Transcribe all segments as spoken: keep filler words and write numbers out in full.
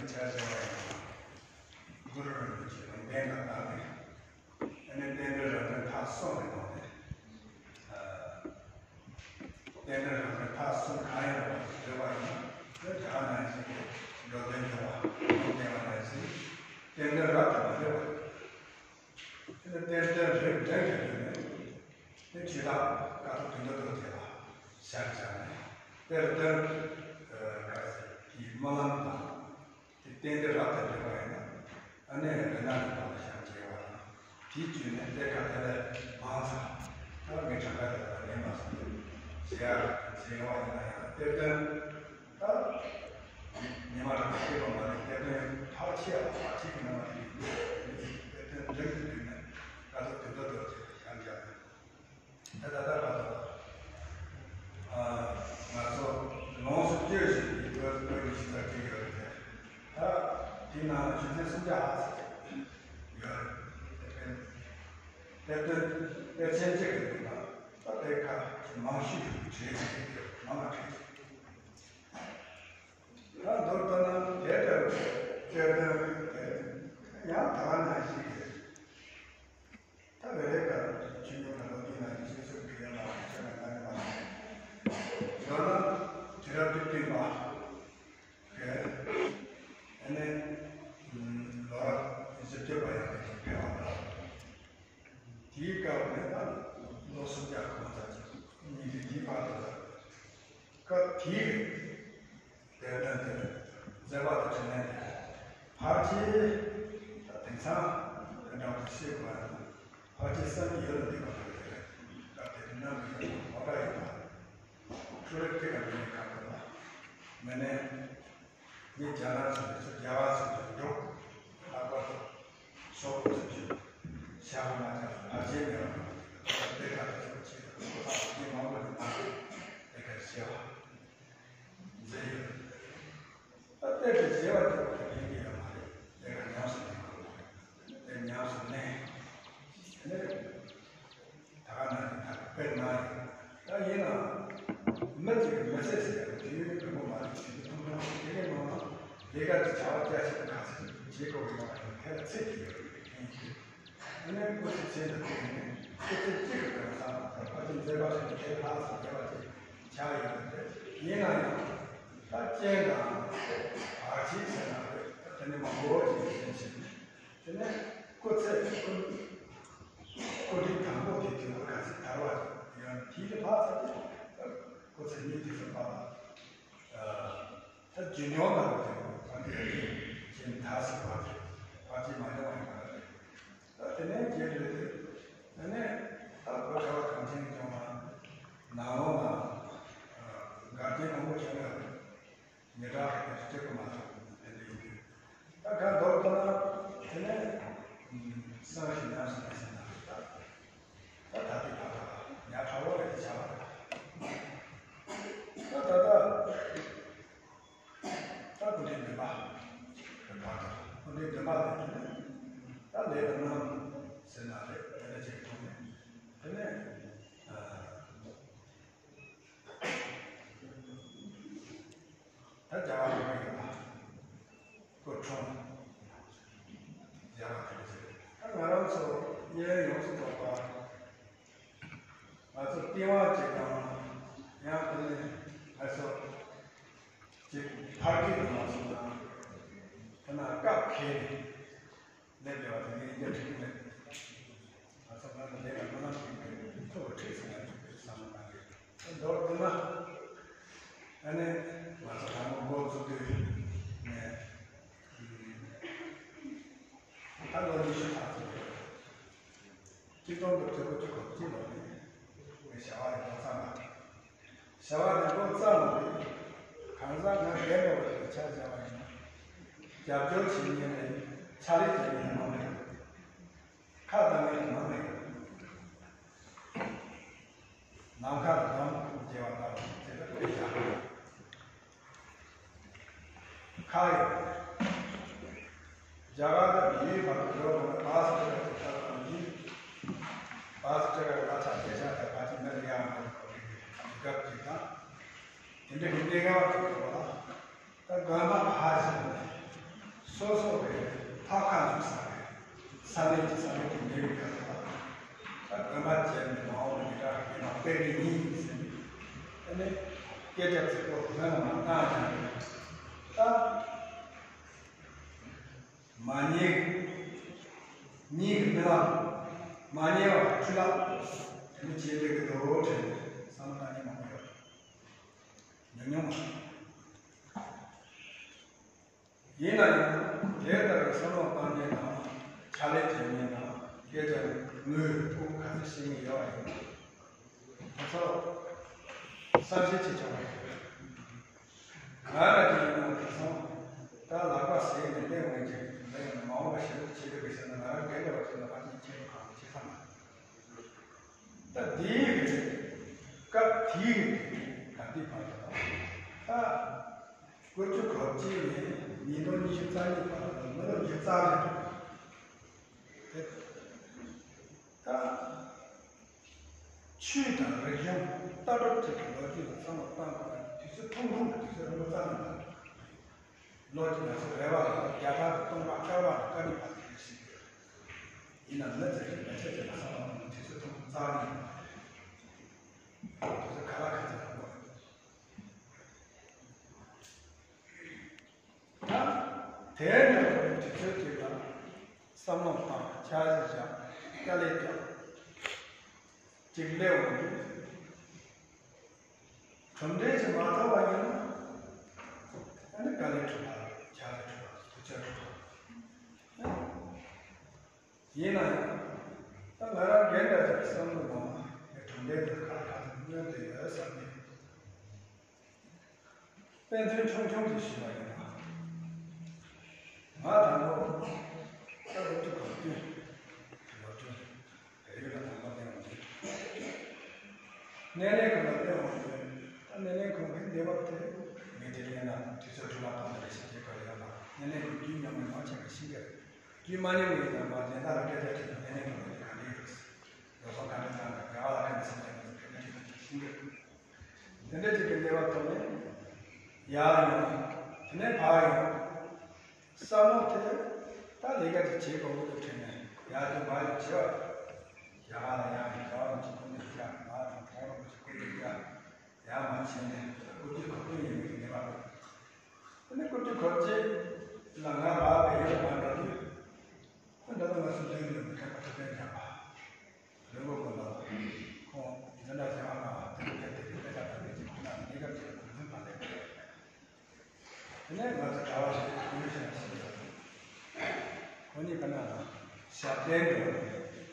ཆ་བཞག་པ་ཡིན་ན། གུ་རུ་རིན་པོ་ཆེ་ལུང་བསྟན་ལ་བརྟེན་ནས། ཨ་ནི་རྟེན་འབྲེལ་རབ་དོན་ཐ་གསུམ་ལས་བརྩམས་ཏེ། རྟེན་འབྲེལ་རབ་དོན་ཐ་གསུམ་གང་ཡིན་པ་ཞིག་བརྗོད་པ་ཡིན་ན། དེ་དེ་ག་ནང་བཞིན་གྱི་འགྲོ་དོན་སྦྱོང་བ་ལུང་བསྟན་པ་ནང་བཞིན་རྟེན་འབྲེལ་རབ་ཏུ་མ་འབྲེལ་བ། དེ་ནི་རྟེན་འབྲེལ་རིགས་འགྲེ་བའི་དོན་ནི། དེ་ཆོས་བདག་བཀའ་ཐུབ་དོན་གྲུབ་རྡོ་རྗེ་ལ་ཞལ་བཞག་ནས། དེར་སྟོན། ཨ་ག་ཟེར་དེའི་སྨོན་ལམ་དང་། དེ་རྟེན་འབྲེལ་རབ་ཏུ་འབྲེལ་བ་ཡིན་ན། ཨ་ནི་རི་ནང་གི་བར་ལ་ཞལ་མཇལ་བ་དང་། དེའི་བརྒྱུད་ནས་གཏེར་ཁ་དེ་ལས་མང་ཙམ། ད་ངས་གྲངས་ཀ་དེ་ལ་ལེན་མ་སོང་། ཞལ་མཇལ་བ་ཡིན་ན་ཡང་གཏེར་སྟོན། ད་ཉི་མ་རང་གི་སྐྱེས་པ་མ་རེད། གཏེར་སྟོན་ཕལ་ཆེ་བ་ཕལ་ཆེ་གི་ནང་མ་དེ་ཡིན། གཏེར་སྟོན་རིམ་གྱིས་བསྡུས་ནས་བཀའ་ཐུབ་དོན་གྲུབ་རྡོ་རྗེ་ཞལ་མཇལ་ནས། ད་ད་ལྟ་བར་དུ། ཨ་ང་ཚོ་ལོངས་སུ་སྤྱོད་བཞིན་པའི་བོད་བོད་ཀྱི་གཞི་རྩ་ཅིག་ཡོད་རེད་དེ། ད་དེའི་ནང་ལ་ཆོས་ཚན་སུམ་བརྒྱ་ལྷག་ཙམ་ཡོད་རེད། དེ་དཔེར་དེ་དཔེར་དཔེར་ཆེན་གཅིག་གི་ནང་ད་དེ་ཁ་ཅིག་མང་ཤོས་ཀྱི་གྲས་ཅིག་ཡོད། མང་བ་གྲས་ཅིག་ད་མདོར་བསྡུ་ན་དེ་ལྟར་དཔེར་ན་དེ་ཡང་ད་ག་ནང་བཞིན་རེད། ད་བེ་རེ་ཀར་ཆོས་འབྱུང་དང་ལོ་རྒྱུས་ནང་གི་བཤད་སྲོལ་གྱི་ཡན་ལག་ཆོས་ལ་གནང་མ་རེད། ཡང་ན་དུས་རབས་བཅུ་བདུན་པ་གི་ཨ་ནི་ལོ་རབས་བཞི་བཅུ་པ་ཡང་ནས་ཕེབས་པ་དང་། དེའི་སྐབས་ནས་ད་ལོ་སུམ་བརྒྱ་གོང་ཙམ་ཅིག་ཉིན་དུས་དེའི་བར་དུ་ལ་སྐབས་དེའི་རིང་། དེར་བརྟེན་ཏེ་མཛད་པ་དང་འཕྲིན་ལས་འདི་ཕལ་ཆེར་ད་དེང་སང་དོན་དམ་དུ་ཤེས་དགོས་པ་ནི་ཕལ་ཆེར་བསམ་གྱི་ཡུལ་ལ་འདུས་པ་དང་འདྲ་རེད། སྐབས་དེར་གནམ་གྱི་ཡུལ་ངོ་སྤྲོད་ཡིན་པ། འཕྲུལ་རིག་ཐིག་ག་མི་ཡི་ཁ་ཐུག་ལ་མི་ནས་མི་རྒྱ་ནག་ཚོ་ནས་ཚུར་རྒྱ་གར་ཚོ་ནས་འགྲོ། ལྷག་པར་དུ་ཤོག་བུ་ཚོ་ཆུ་ཤ་བ་མ་ཆགས་པ་ཕལ་ཆེར་མེད་པ། དེ་ཁ་ཐུག་ཚོ་ཆེ་དང་ཁོ་ཐག་ཆོད་མང་པོ་ནས་མ་དེ་ཁར་ཤེས་པ། མཛད་ཡོད། ད་གཏེར་དེ་བྱེ་བ་བརྒྱ་པོ་དེ་ལེན་གྱི་ཡོད་མ་རེད། དེ་ལ་ཉམས་སུ་ལེན་དགོས་མ་རེད། དེ་ཉམས་སུ་ལེན། དེ་ནས་ད་ག་ནང་བཞིན་ད་དཔེར་ན་ཡིན། ད་ཡིན་ནའང་མི་གཅིག་གིས་མི་ཚེ་ཟེར་ཡག་དུས་ཡུན་རིང་པོ་མ་རེད། དུས་ཚོད་ཐུང་ཐུང་། དེ་གའི་ནང་ན་ལས་ཀ་གི་བྱ་བ་རྒྱ་ཆེ་ཁ་ཚིག་བྱེད་དགོས་ཀྱི་ཡོད་པ་ཡིན་ན་དེ་ལ་ཚད་ཀྱི་ཡོད་རེད། ཡིན་གྱི། དེ་ནས་སྐུ་ཚེ་ཆེན་དུ་བརྟེན་ནས་སྐུ་ཚེ་གཅིག་གི་གང་ཟག་ལ་ཕལ་ཆེར་མཛད་པ་ཞིག་དེ་ལྷག་ཙམ་མཛད་པ་ཅིག་ཆགས་ཡོད་པ་རེད། ཡིན་ན་ཡང་ད་རྐྱེན་དང་བར་ཆད་ཟེར་ན་རེད། ད་དེ་ནི་མང་པོ་ཅིག་ཡོད་བཞིན་བྱས་ནས། དེ་ནས་སྐུ་ཚེ་སྐུ་སྐུ་ཕྲེང་དང་པོ་དེ་དུས་ལ་ག་ཚོད་དར་བ་ཡོད་ན་དེའི་ལྷག་ཙམ་དེ་སྐུ་ཚེ་གཉིས་དེ་ཚོ་བར་ལ། ད་རྒྱུན་འཁྱོངས་གནང་བ་དེ་ད་འདི་རེད། ཅེས་མཐའ་སྲིད་པ་དེ་བར་ཆད་མ་འབྱུང་བ་ཡིན་པ་རེད། ད་དེ་ནས་རྒྱས་རེད་དེ། དེ་ནས་ད་གོ་ཆ་བ་གངས་ཅན་ལྗོངས་ལ་ནང་ལོགས་ལ་འགལ་རྐྱེན་མང་པོ་བྱུང་ཡོད་རེད། ཉེ་དྲག་གི་དེ་སྐྱེ་དགོས་མ་ཐུབ་དེ་འདྲ་ཡིན་དུས། ད་ག་མདོར་བསྡུ་ན་དེ་ནས་སང་ཞིག་ཉམས་སུ་ལེན་ཟིན་ན་ད་ད་ད་ལྟའི་བར་ད་ཉག་ཕྲ་བོ་རེད་ཆགས་པ་རེད། ད་ད་ད། ད་སྐུ་ཕྲེང་བདུན་པ་གི་བར་དུ། སྐུ་ཕྲེང་བདུན་པ་ལས་ཀྱི་ནི་ད་ལས་དང་རྣམ་ཟེར་ན་རེད། དེ་འདྲ་ཅིག་མཐོང་ནས་དེ་ནས་ཨ་ད་རྒྱལ་བ་རིན་པོ་ཆེ་ལ་སྐུ་འཁྲུངས། རྒྱལ་བ་དེ་འདྲ་ཅིག་རེད། ད་ང་རང་ཚོ་གཉན་ཡོངས་སུ་རྫོགས་པ། ང་ཚོ་པི་ཝང་ཅིག་དང་། ཡང་དེ་ནས་ང་ཚོ་ཅིག་ཕར་གི་དུ་མ་སོང་ན། དེ་ན་སྐབས་འཁེལ་ནས་སླེབས་ཡོད་པ་དེ་ངས་རྒྱ་ཁྲིད་ཀྱི་མེད། ང་ཚོ་ང་ཚོ་ལས་ཀ་མི་ལམ་ཞིག་གི་ཐུགས་ཁྲིད་སོང་ཡང་ཐུགས་ཁྲིད་བསམ་བློ་གཏང་གི། མདོར་བསྡུ་ན། ཨ་ནི་ང་ཚོ་དང་པོ་འགོ་བཙུགས་དུས་ནས། ད་ལོ་ཉི་ཤུ་ལྷག་ཙམ་རེད། གཅིག་སྟོང་དང་དྲུག་བརྒྱ་བཅུ་གོ་གཅིག་ལོ་ནས་ངས་བྱ་བ་རེ་འགོ་བརྩམས་པ་རེད། བྱ་བ་རེ་འགོ་བརྩམས་པ་དེ་གང་ཟག་ང་རྒན་པ་བ་ཞིག་ཆ་བཞག་པ་ཡིན་ན། རྒྱབ་སྐྱོར་བྱེད་མཁན་ནས་ཕྱག་ལས་བྱེད་མཁན་མང་ནས་ཡོད། ཁ་གཏད་མཁན་མང་ནས་ཡོད། ནམ་མཁའ་ལ་འདམ་བརྒྱབ་པ་ལྟ་བུ་དེ་ལྟར་དཔེ་བཞག་ཁག་ཡོད། རྒྱ་གར་དང་བལ་ཡུལ་བར་དུ་འགྲོ་དགོས་ན་བཱ་སི་ཁྲི་ཁ་ཅིག་ལྟ་བུ་ཡིན། བཱ་སི་ཁྲི་ཁ་ལ་ཆ་བརྒྱ་ཆ་དང་བརྒྱ་ཆ་མེད་ན་ཡང་མེད་པའི་གོ་སྒྲིག་གི་སྐབས་ཅིག་དང་། དེ་འདྲ་གི་གནས་སྐབས་ཅིག་འགྲོ་བ་ལ། ད་དགོན་པ་ཕར་བཞག་ནས། བྱས་ནས་མ་འོངས་པའི་མི་གྲངས་ཀྱི་མ་དཔེ་རིགས་གཉིས་ཟེར་ནས་ཨ་ནི་སྐད་ཆ་ཚིག་པོ་མེད་ལ་མ་བཏང་ཡང་ད་མ་ཉེས་ཉེས་ཀྱི་རྨི་ལམ་མ་ཉེས་པ་འཕྲུལ་ལམ་དེ་འདྲ་བྱེད་འདོད་ཀྱི་འདུག་དྲན་ནས་བསམ་བློ་བཏང་མཁན་མང་པོ་ཡོད། ཉུང་ཉུང་མ། ཡིན་ན་ཡང་དེ་ལྟར་བསམ་བློ་བཏང་མཁན་དང་ཕྱག་ལས་བྱེད་མཁན་དང་སྐད་ཆ་དངོས་ཐུག་ག་ཚོད་ཤེས་ངེས་ཡོད་པ་ཡིན། ཁོ་ཚོ་བསམ་ཤེས་བྱེད་ཆོག་པ་ཡིན། ང་རང་གི་ཡིན་ན་དེང་སང་ད་ལག་པ་ཟས་ནས་སླེབས་འོང་ཅིག་ལ་ཡང་མ་འོངས་པ་ཞེ་པོ་བྱེད་དགོས་པའི་ཟེར་ན་ང་རང་འགན་འདྲ་བ་བྱེད་ན་ཕལ་ཆེར་ཁྱེད་རང་གང་གི་བྱེད་ས་མ་རེད། ད་དེའི་རིགས་སྐབས་དེའི་རིགས་ད་ལྟའི་བར་དུ་ད་དགུ་བཅུ་གོ་གཅིག་ནས་ཉིས་སྟོང་ཉི་ཤུ་རྩ་གཉིས་བར་དུ་མི་ལོ་བཞི་རྩ་རེད་འདུག་དེ་ད་ཆོས་དང་རིག་གཞུང་ལྟ་གྲུབ་བཅས་ཀྱི་ལོ་རྒྱུས་ལ་བསམ་བློ་བཏང་དགོས་ན་དུས་ཚོད་ཐུང་ཐུང་དང་དུས་ཚོད་རིང་པོ་རྩ་ནས་མ་རེད། ལོ་གཅིག་ན་ཚོད་རེ་བ་ལ་བརྒྱ་ཕྲག་གི་སྟོང་ཕྲག་བཅོ་ལྔ་ལ་དཀའ་ལས་ཕར་ཕྱིན་ཟིན་ཡོད། ཡིན་ནའང་མི་ཚེ་གི་ལས་བྱེད་ཅིག་ལ་བསམ་བློ་གཏོང་དུས་ཚོད་ཐུང་ཐུང་རྩ་ནས་མ་རེད། དུས་ཚོད་ག་ལ་ག་ཚོད་ཐུང་བ་རེད། ད་དེའི་འཕྲོ་བའི་དུས་ཚོད་ཅིག་ལ་བསམ་བློ་བཏང་། འཆར་གཞི་བཞག་དཀའ་ལས་རྒྱབ། ཅིག་སླེབས་འོང་དུས། གྲུབ་འབྲས་ཅིག་མ་ཐོབ་པ་ཡིན་ན། ཨ་ནི་དཀའ་ལས་འཕྲད་པ། འཆར་གཞི་འཕྲད་པ། དུས་ཚོད་འཕྲད་པ། ཡིན་ན་ཡང་། ད་ང་རང་འགན་འདྲ་ཅིག་བསམ་བློ་གཏོང་བ་ནས་གྲུབ་འབྲས་འདི་ག་ག་ཚོད་སྨོན་འདོད་ཡོད་བསམ་ནས། དཔེ་མཚོན་ཆུང་ཆུང་ཅིག་ཞུས་པ་ཡིན་ན། ང་དང་པོ་ད་ལོ་བཅུ་གོ་བདུན་ལོ་བཅུ་བལ་ཡུལ་ལ་དང་པོ་སླེབས་འོང་དུས། སྣེ་ལེན་ཁང་ལ་སླེབས་འོང་དུས། ད་སྣེ་ལེན་ཁང་གི་སྡེ་བ་དེ་མི་དེ་སླེབས་ན་དུས་ཚོད་དྲུག་ལ་གཏོང་ན་རེ་ཞིག་བྱེད་དགོས་ཡོད་ལ། སྣེ་ལེན་ཁང་བརྒྱུད་མཉམ་ནས་མང་ཆེ་བ་ཤེས་ཀྱི་རེད། བརྒྱུད་མ་མཉམ་གྱི་ཡིན་ན་མ་སྦྱིན་བདག་ལ་སྐད་ཆ་དྲིས་ན་སྣེ་ལེན་ཁང་ལ་དེ་ག་འདྲ་ཡོད། ལོ་སོང་ག་འདྲ་བཏང་དང་རྒྱ་གར་ལ་ག་འདྲ་སེམས་ཅན་ལ་སྐད་ཆ་དྲིས་ན་ཤེས་ཀྱི་རེད། དེ་འདྲ་ཅིག་གི་འདེབས་པ་ཐོག་ནས་ཡར་ཡོང་། དེ་ནས་ཕར་ཡོང་། བསམ་བློ་དེ་ད་ལས་ཀ་ཅིག་བྱེད་དགོས་ཀྱི་འདུག་དྲན་ནས་ཡར་ཅིག་མར་ཅིག་བྱེད་པ། རྒྱ་གར་ལ་ཡར་ནས་རྒྱ་བ་ཅིག་སྐུ་མདུན་བཅར། མར་དང་གྲོང་རོང་ཅིག་སྐུ་མདུན་བཅར། ཡར་མར་བྱས་ནས་དགུ་བཅུ་གོ་བདུན་ཡས་མས་ཀྱི་འདེབས་པ་རེད། དེ་ནས་དགུ་བཅུ་གོ་གཅིག་ལ་ང་ལ་བལ་ཡུལ་མར་འགྲོ་དུས། ཁོ་འདི་ལ་ང་ཚོ་ལས་ཡོད་མི་ཁ་པ་ཐུབ་བསྟན་རྒྱག་པ། ལུང་པ་ཀུན་ལ་ཁོང་འཛིན་གྲྭ་ཆེ་བ་ལྔ་བ་དེ་ཕེབས་ཏེ་དཔེ་ཆ་ལྟ་བའི་ཅིག་ཁོ་ན་གནས་སྐབས་ཀྱི་གོ་མཚོན་པ་ལས། དེ་ནས་ང་ཚོ་གྲྭ་བ་ཞིག་ཁོང་ཞིག་ཞིག་ཡོད། ཁོ་གཉིས་ཀ་ན་ལ་ཞབས་བརྟན་འདྲ་བ་རེད།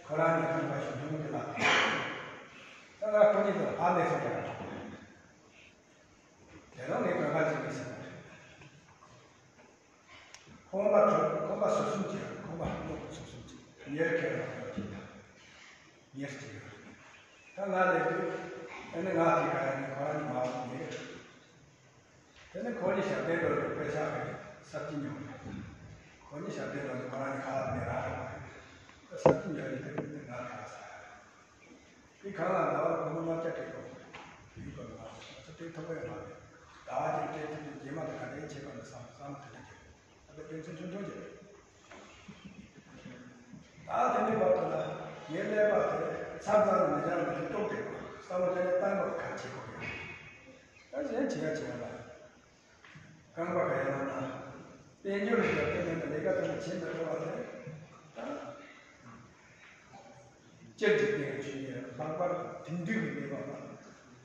ཁོ་རང་ནི་ཁང་པ་གཞུང་གཞུང་གི་ལག་ཏུ། ད་ང་ཁོ་གཉིས་ཀ་ལ་ཕར་ལས་སོང་ཡང་། དེ་རང་ངས་གང་ག་ཅིག་མི་ཤེས་པ་རེད། ཁོང་པ་གྲོ་ཁོང་པ་ཟུར་གསུམ་གྱི་ཁོང་པ་སློབ་ཟུར་གསུམ་གྱི་ཉེར་ཁེ་རང་ཁོང་གི་ཉེར་གཅིག་ཡོད། ད་ང་ལས་དུས་ཨ་ནི་ང་དེ་ག་ཡ་ནི་ཁོ་རང་གི་མ་འོང་ཉེར། དེ་ནི་ཁོ་གཉིས་ཞབས་བརྟན་འགྲོ་རེད། དཔེ་ཆ་གི་ས་སྐྱིད་ཉོ་རེད། ཁོ་གཉིས་ཞབས་བརྟན་འགྲོ་ནི་ཁོ་རང་གི་ཁ་ལ་ནས་རག་རེད། ས་སྐྱིད་ཉོ་ནི་དེ་ནི་ང་ག་ས་ཡ་རེད། དེ་གང་ལ་ཟླ་བ་ལ་སྒོར་མོ་ལྔ་བརྒྱ་སྤྲད་དགོས། དེའི་སྒོར་མོ་ལྔ་བརྒྱ་ང་ཚོ་སྤྲད་ཐུབ་ཀྱི་ཡོད་མ་རེད། ཟླ་བ་གཅིག་སྤྲད་ཐུབ་དུས་རྗེས་མ་དེ་ག་འདྲའི་བྱེད་དགོས་ན་བསམ་བསམ་དེ་འདྲ་བྱེད། ད་ལྟ་དཔེ་མཚོན་ཆུང་ཆུང་ཅིག་རེད། ད་དེ་འདྲའི་བར་དུ་ལ་ངའི་ཀླད་པ་དེ་མཚམས་མཚམས་ནས་མི་འཆང་ནས་ལྟོགས་བསྡད་དགོས། བསམ་བློ་དེ་ནས་བཏང་དགོས། ག་རེ་བྱེད་དགོས་ཡོད། ད་གཞན་བྱེད་ཡ་བྱེད་ཡ་ལ། རྐང་པ་ག་ཡ་ལ་ན། དཔལ་འབྱོར་ཞབས་བརྟན་མེད་ན་ལས་ཀ་དེ་ལ་བྱེད་མི་ཐུབ་པ་དེ། ད། སྤྱིར་འཇིག་རྟེན་གྱི་ཆོས་ཉིད་ལྷག་པར་དེང་དུས་ཀྱི་གནས་བབ་ལ།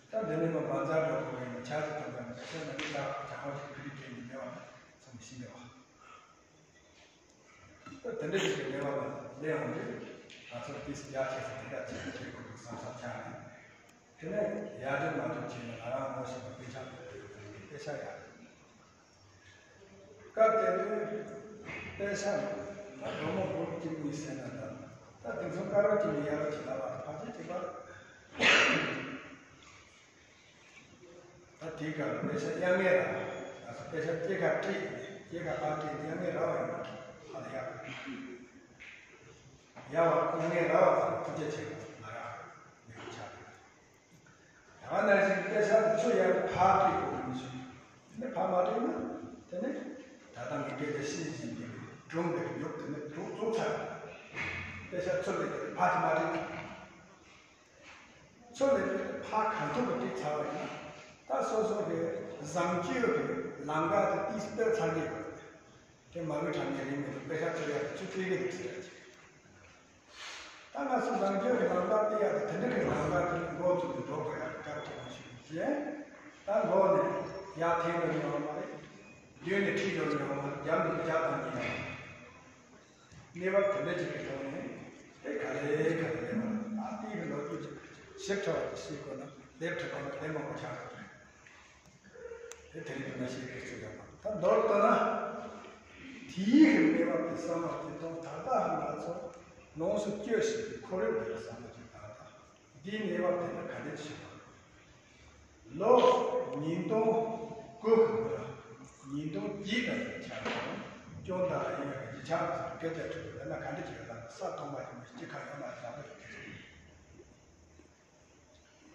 ད་འདི་ནས་མ་བཛྲ་འགྲོ་དགོས་པའི་ཆ་ཚིག་ཐམས་ཅད་ནས་ཤེས་ན་མི་ལ་བྱང་བ་ཞིག་ཕུལ་གྱི་མཁན་གྱི་གནས་བབ་ལ་ཚང་མ་ཤེས་འདོད་པ། ད་དེ་འདྲ་ཞིག་གི་གནས་བབ་ལ་སླེབས་ཡོང་དུས་ང་ཚོ་ཏིས་རྒྱ་ཆེ་ས་དེ་འདྲ་བྱེད་དགོས་འདུག་བསམ་བསམ་ཆགས་ནས། དེ་ནས་ཡར་འགྲོ་མར་འགྲོ་བྱས་ནས་ང་རང་ངོ་ཤེས་པ་དཔེ་ཆ་ལ་ཡོད་པའི་དཔེ་ཆ་ཡར། སྐབས་དེ་དུས་དཔེ་ཆ་ལ་སྒོར་མོ་སྒོར་གཅིག་གཉིས་ཟེར་ན་འདྲ། ད་དེང་སང་དཀར་པོ་གཅིག་གཉིས་ཡར་ལ་ཅིག་ལབ་པ་ཕལ་ཆེར་གཅིག་པ། ད་དེའི་སྐབས་དཔེ་ཆ་དབྱར་གནས་རག་ང་ཚོ་དཔེ་ཆ་སྐྱེད་ཀ་སྤྲད། སྐྱེད་ཀ་ཕར་སྤྲད་དེ་དབྱར་གནས་རག་པ་ཡིན་ན་ཧ་ལས་ཡག་ཡ་བ་དབྱར་གནས་རག་པ་ཚོ་ཐུགས་རྗེ་ཆེ་ང་ཚོ་མ་རག་མི་ཁུ་ཆག་རེད། ད་ག་ནང་བཞིན་དཔེ་ཆ་དེ་ཚོ་ཡར་ཕར་སྤྲད་དགོས་པ་མི་བྱུང་། དེ་ནས་ཕར་མ་སྤྲད་ན་དེ་ནས་ད་ལྟ་ངས་སྐད་ཆ་བཤད་བཞིན་པའི་སྒྲུང་དེ་ཉོབ་དེ་ནས་སྒྲུང་རྫོགས་ཚར། དཔེ་ཆ་ཚུར་ལས་དེ་ཕར་དེ་མ་སྤྲད་ན། ཚོ་ལས་དེ་ཕ་གང་ཐུབ་ཀྱི་བྲིས་ཚར་བ་ཡིན་ན། ད་སོ་སོ་གི་བཟང་སྤྱོད་ཀྱི་ལམ་ཁ་དེ་ཏིས་བཏོད་ཚར་གྱི་ཡོད་རེད། དེ་མ་བུ་གྲངས་ངེས་རིང་མེད་དུ་དཔེ་ཆ་ཚོད་ཡག་གི་ཆུ་ཚོད་ཀྱི་འདུག་ཟེར་ཡ་ཅིག་ད་ང་ཚོ་བཟང་སྤྱོད་ཀྱི་ལམ་ཁ་བཏོད་ཡག་དེ་དེ་འདྲ་གི་ལམ་ཁ་དེ་འགོ་བཙུགས་ནས་འགྲོ་དགོས་ཡག་གི་སྐབས་དེ་མ་ཞིག་ཡིན། ད་འགོ་ནས་ཡར་འཐེན་དགོས་ནི་ཡོད་མ་རེད། མདུན་ནས་ཁྲིད་དགོས་ནི་ཡོད་མ་རེད། རྒྱབ་ནས་རྒྱབ་བཏང་ནི་ཡོད་མ་རེད། གནས་བབ་དེ་འདྲ་ཅིག་གི་ཐོག་ནས་དེ་ག་ལེ་ག་ལེ་ལེ་བ་ཨ་ཏིའི་གི་ལོ་རྒྱུས་ཅིག་ཞིབ་ཕྲ་བ་ཅིག་ཤེས་དགོས་ན་ལེབ་ཕྲ་བ་ན་ལེབ་མང་པོ་ཆགས་ཡོད་རེད། དེ་དེ་རིང་དུ་ན་ཤེས་དགོས་ཚུལ་ཡོད་པ་ད་མདོར་བསྡུ་ན། དེའི་གི་གནས་བབ་དེ་བསམ་བློ་ཅིག་གཏོང་ད་ལྟ་ང་ཚོ་ལོངས་སུ་སྤྱོད་བཞིན་པའི་ཁོར་ཡུག་དེ་ལ་བསམ་བློ་ཅིག་བཏང་ད། འདིའི་གནས་བབ་དེ་ལ་ག་འདྲ་ཞིག་ལོ་ཉིས་སྟོང་དགུ་གི་ཉིས་སྟོང་བརྒྱད་ཙམ་གྱི་ཆར་དང་སྐྱོན་དང་ཡིན་པའི་རྒྱུ་ཆ་ཚོ་སྐད་ཆ་དྲིས་པ་ལ་ག་འདྲ་ཞིག་ཡོད་ལ་ས་སྟོང་པ་ཞིག་མི་ཞིག་ཅི་གང་ཡོད་མ་རེད་ལབ་པ་ཡོད་ཀྱི་རེད།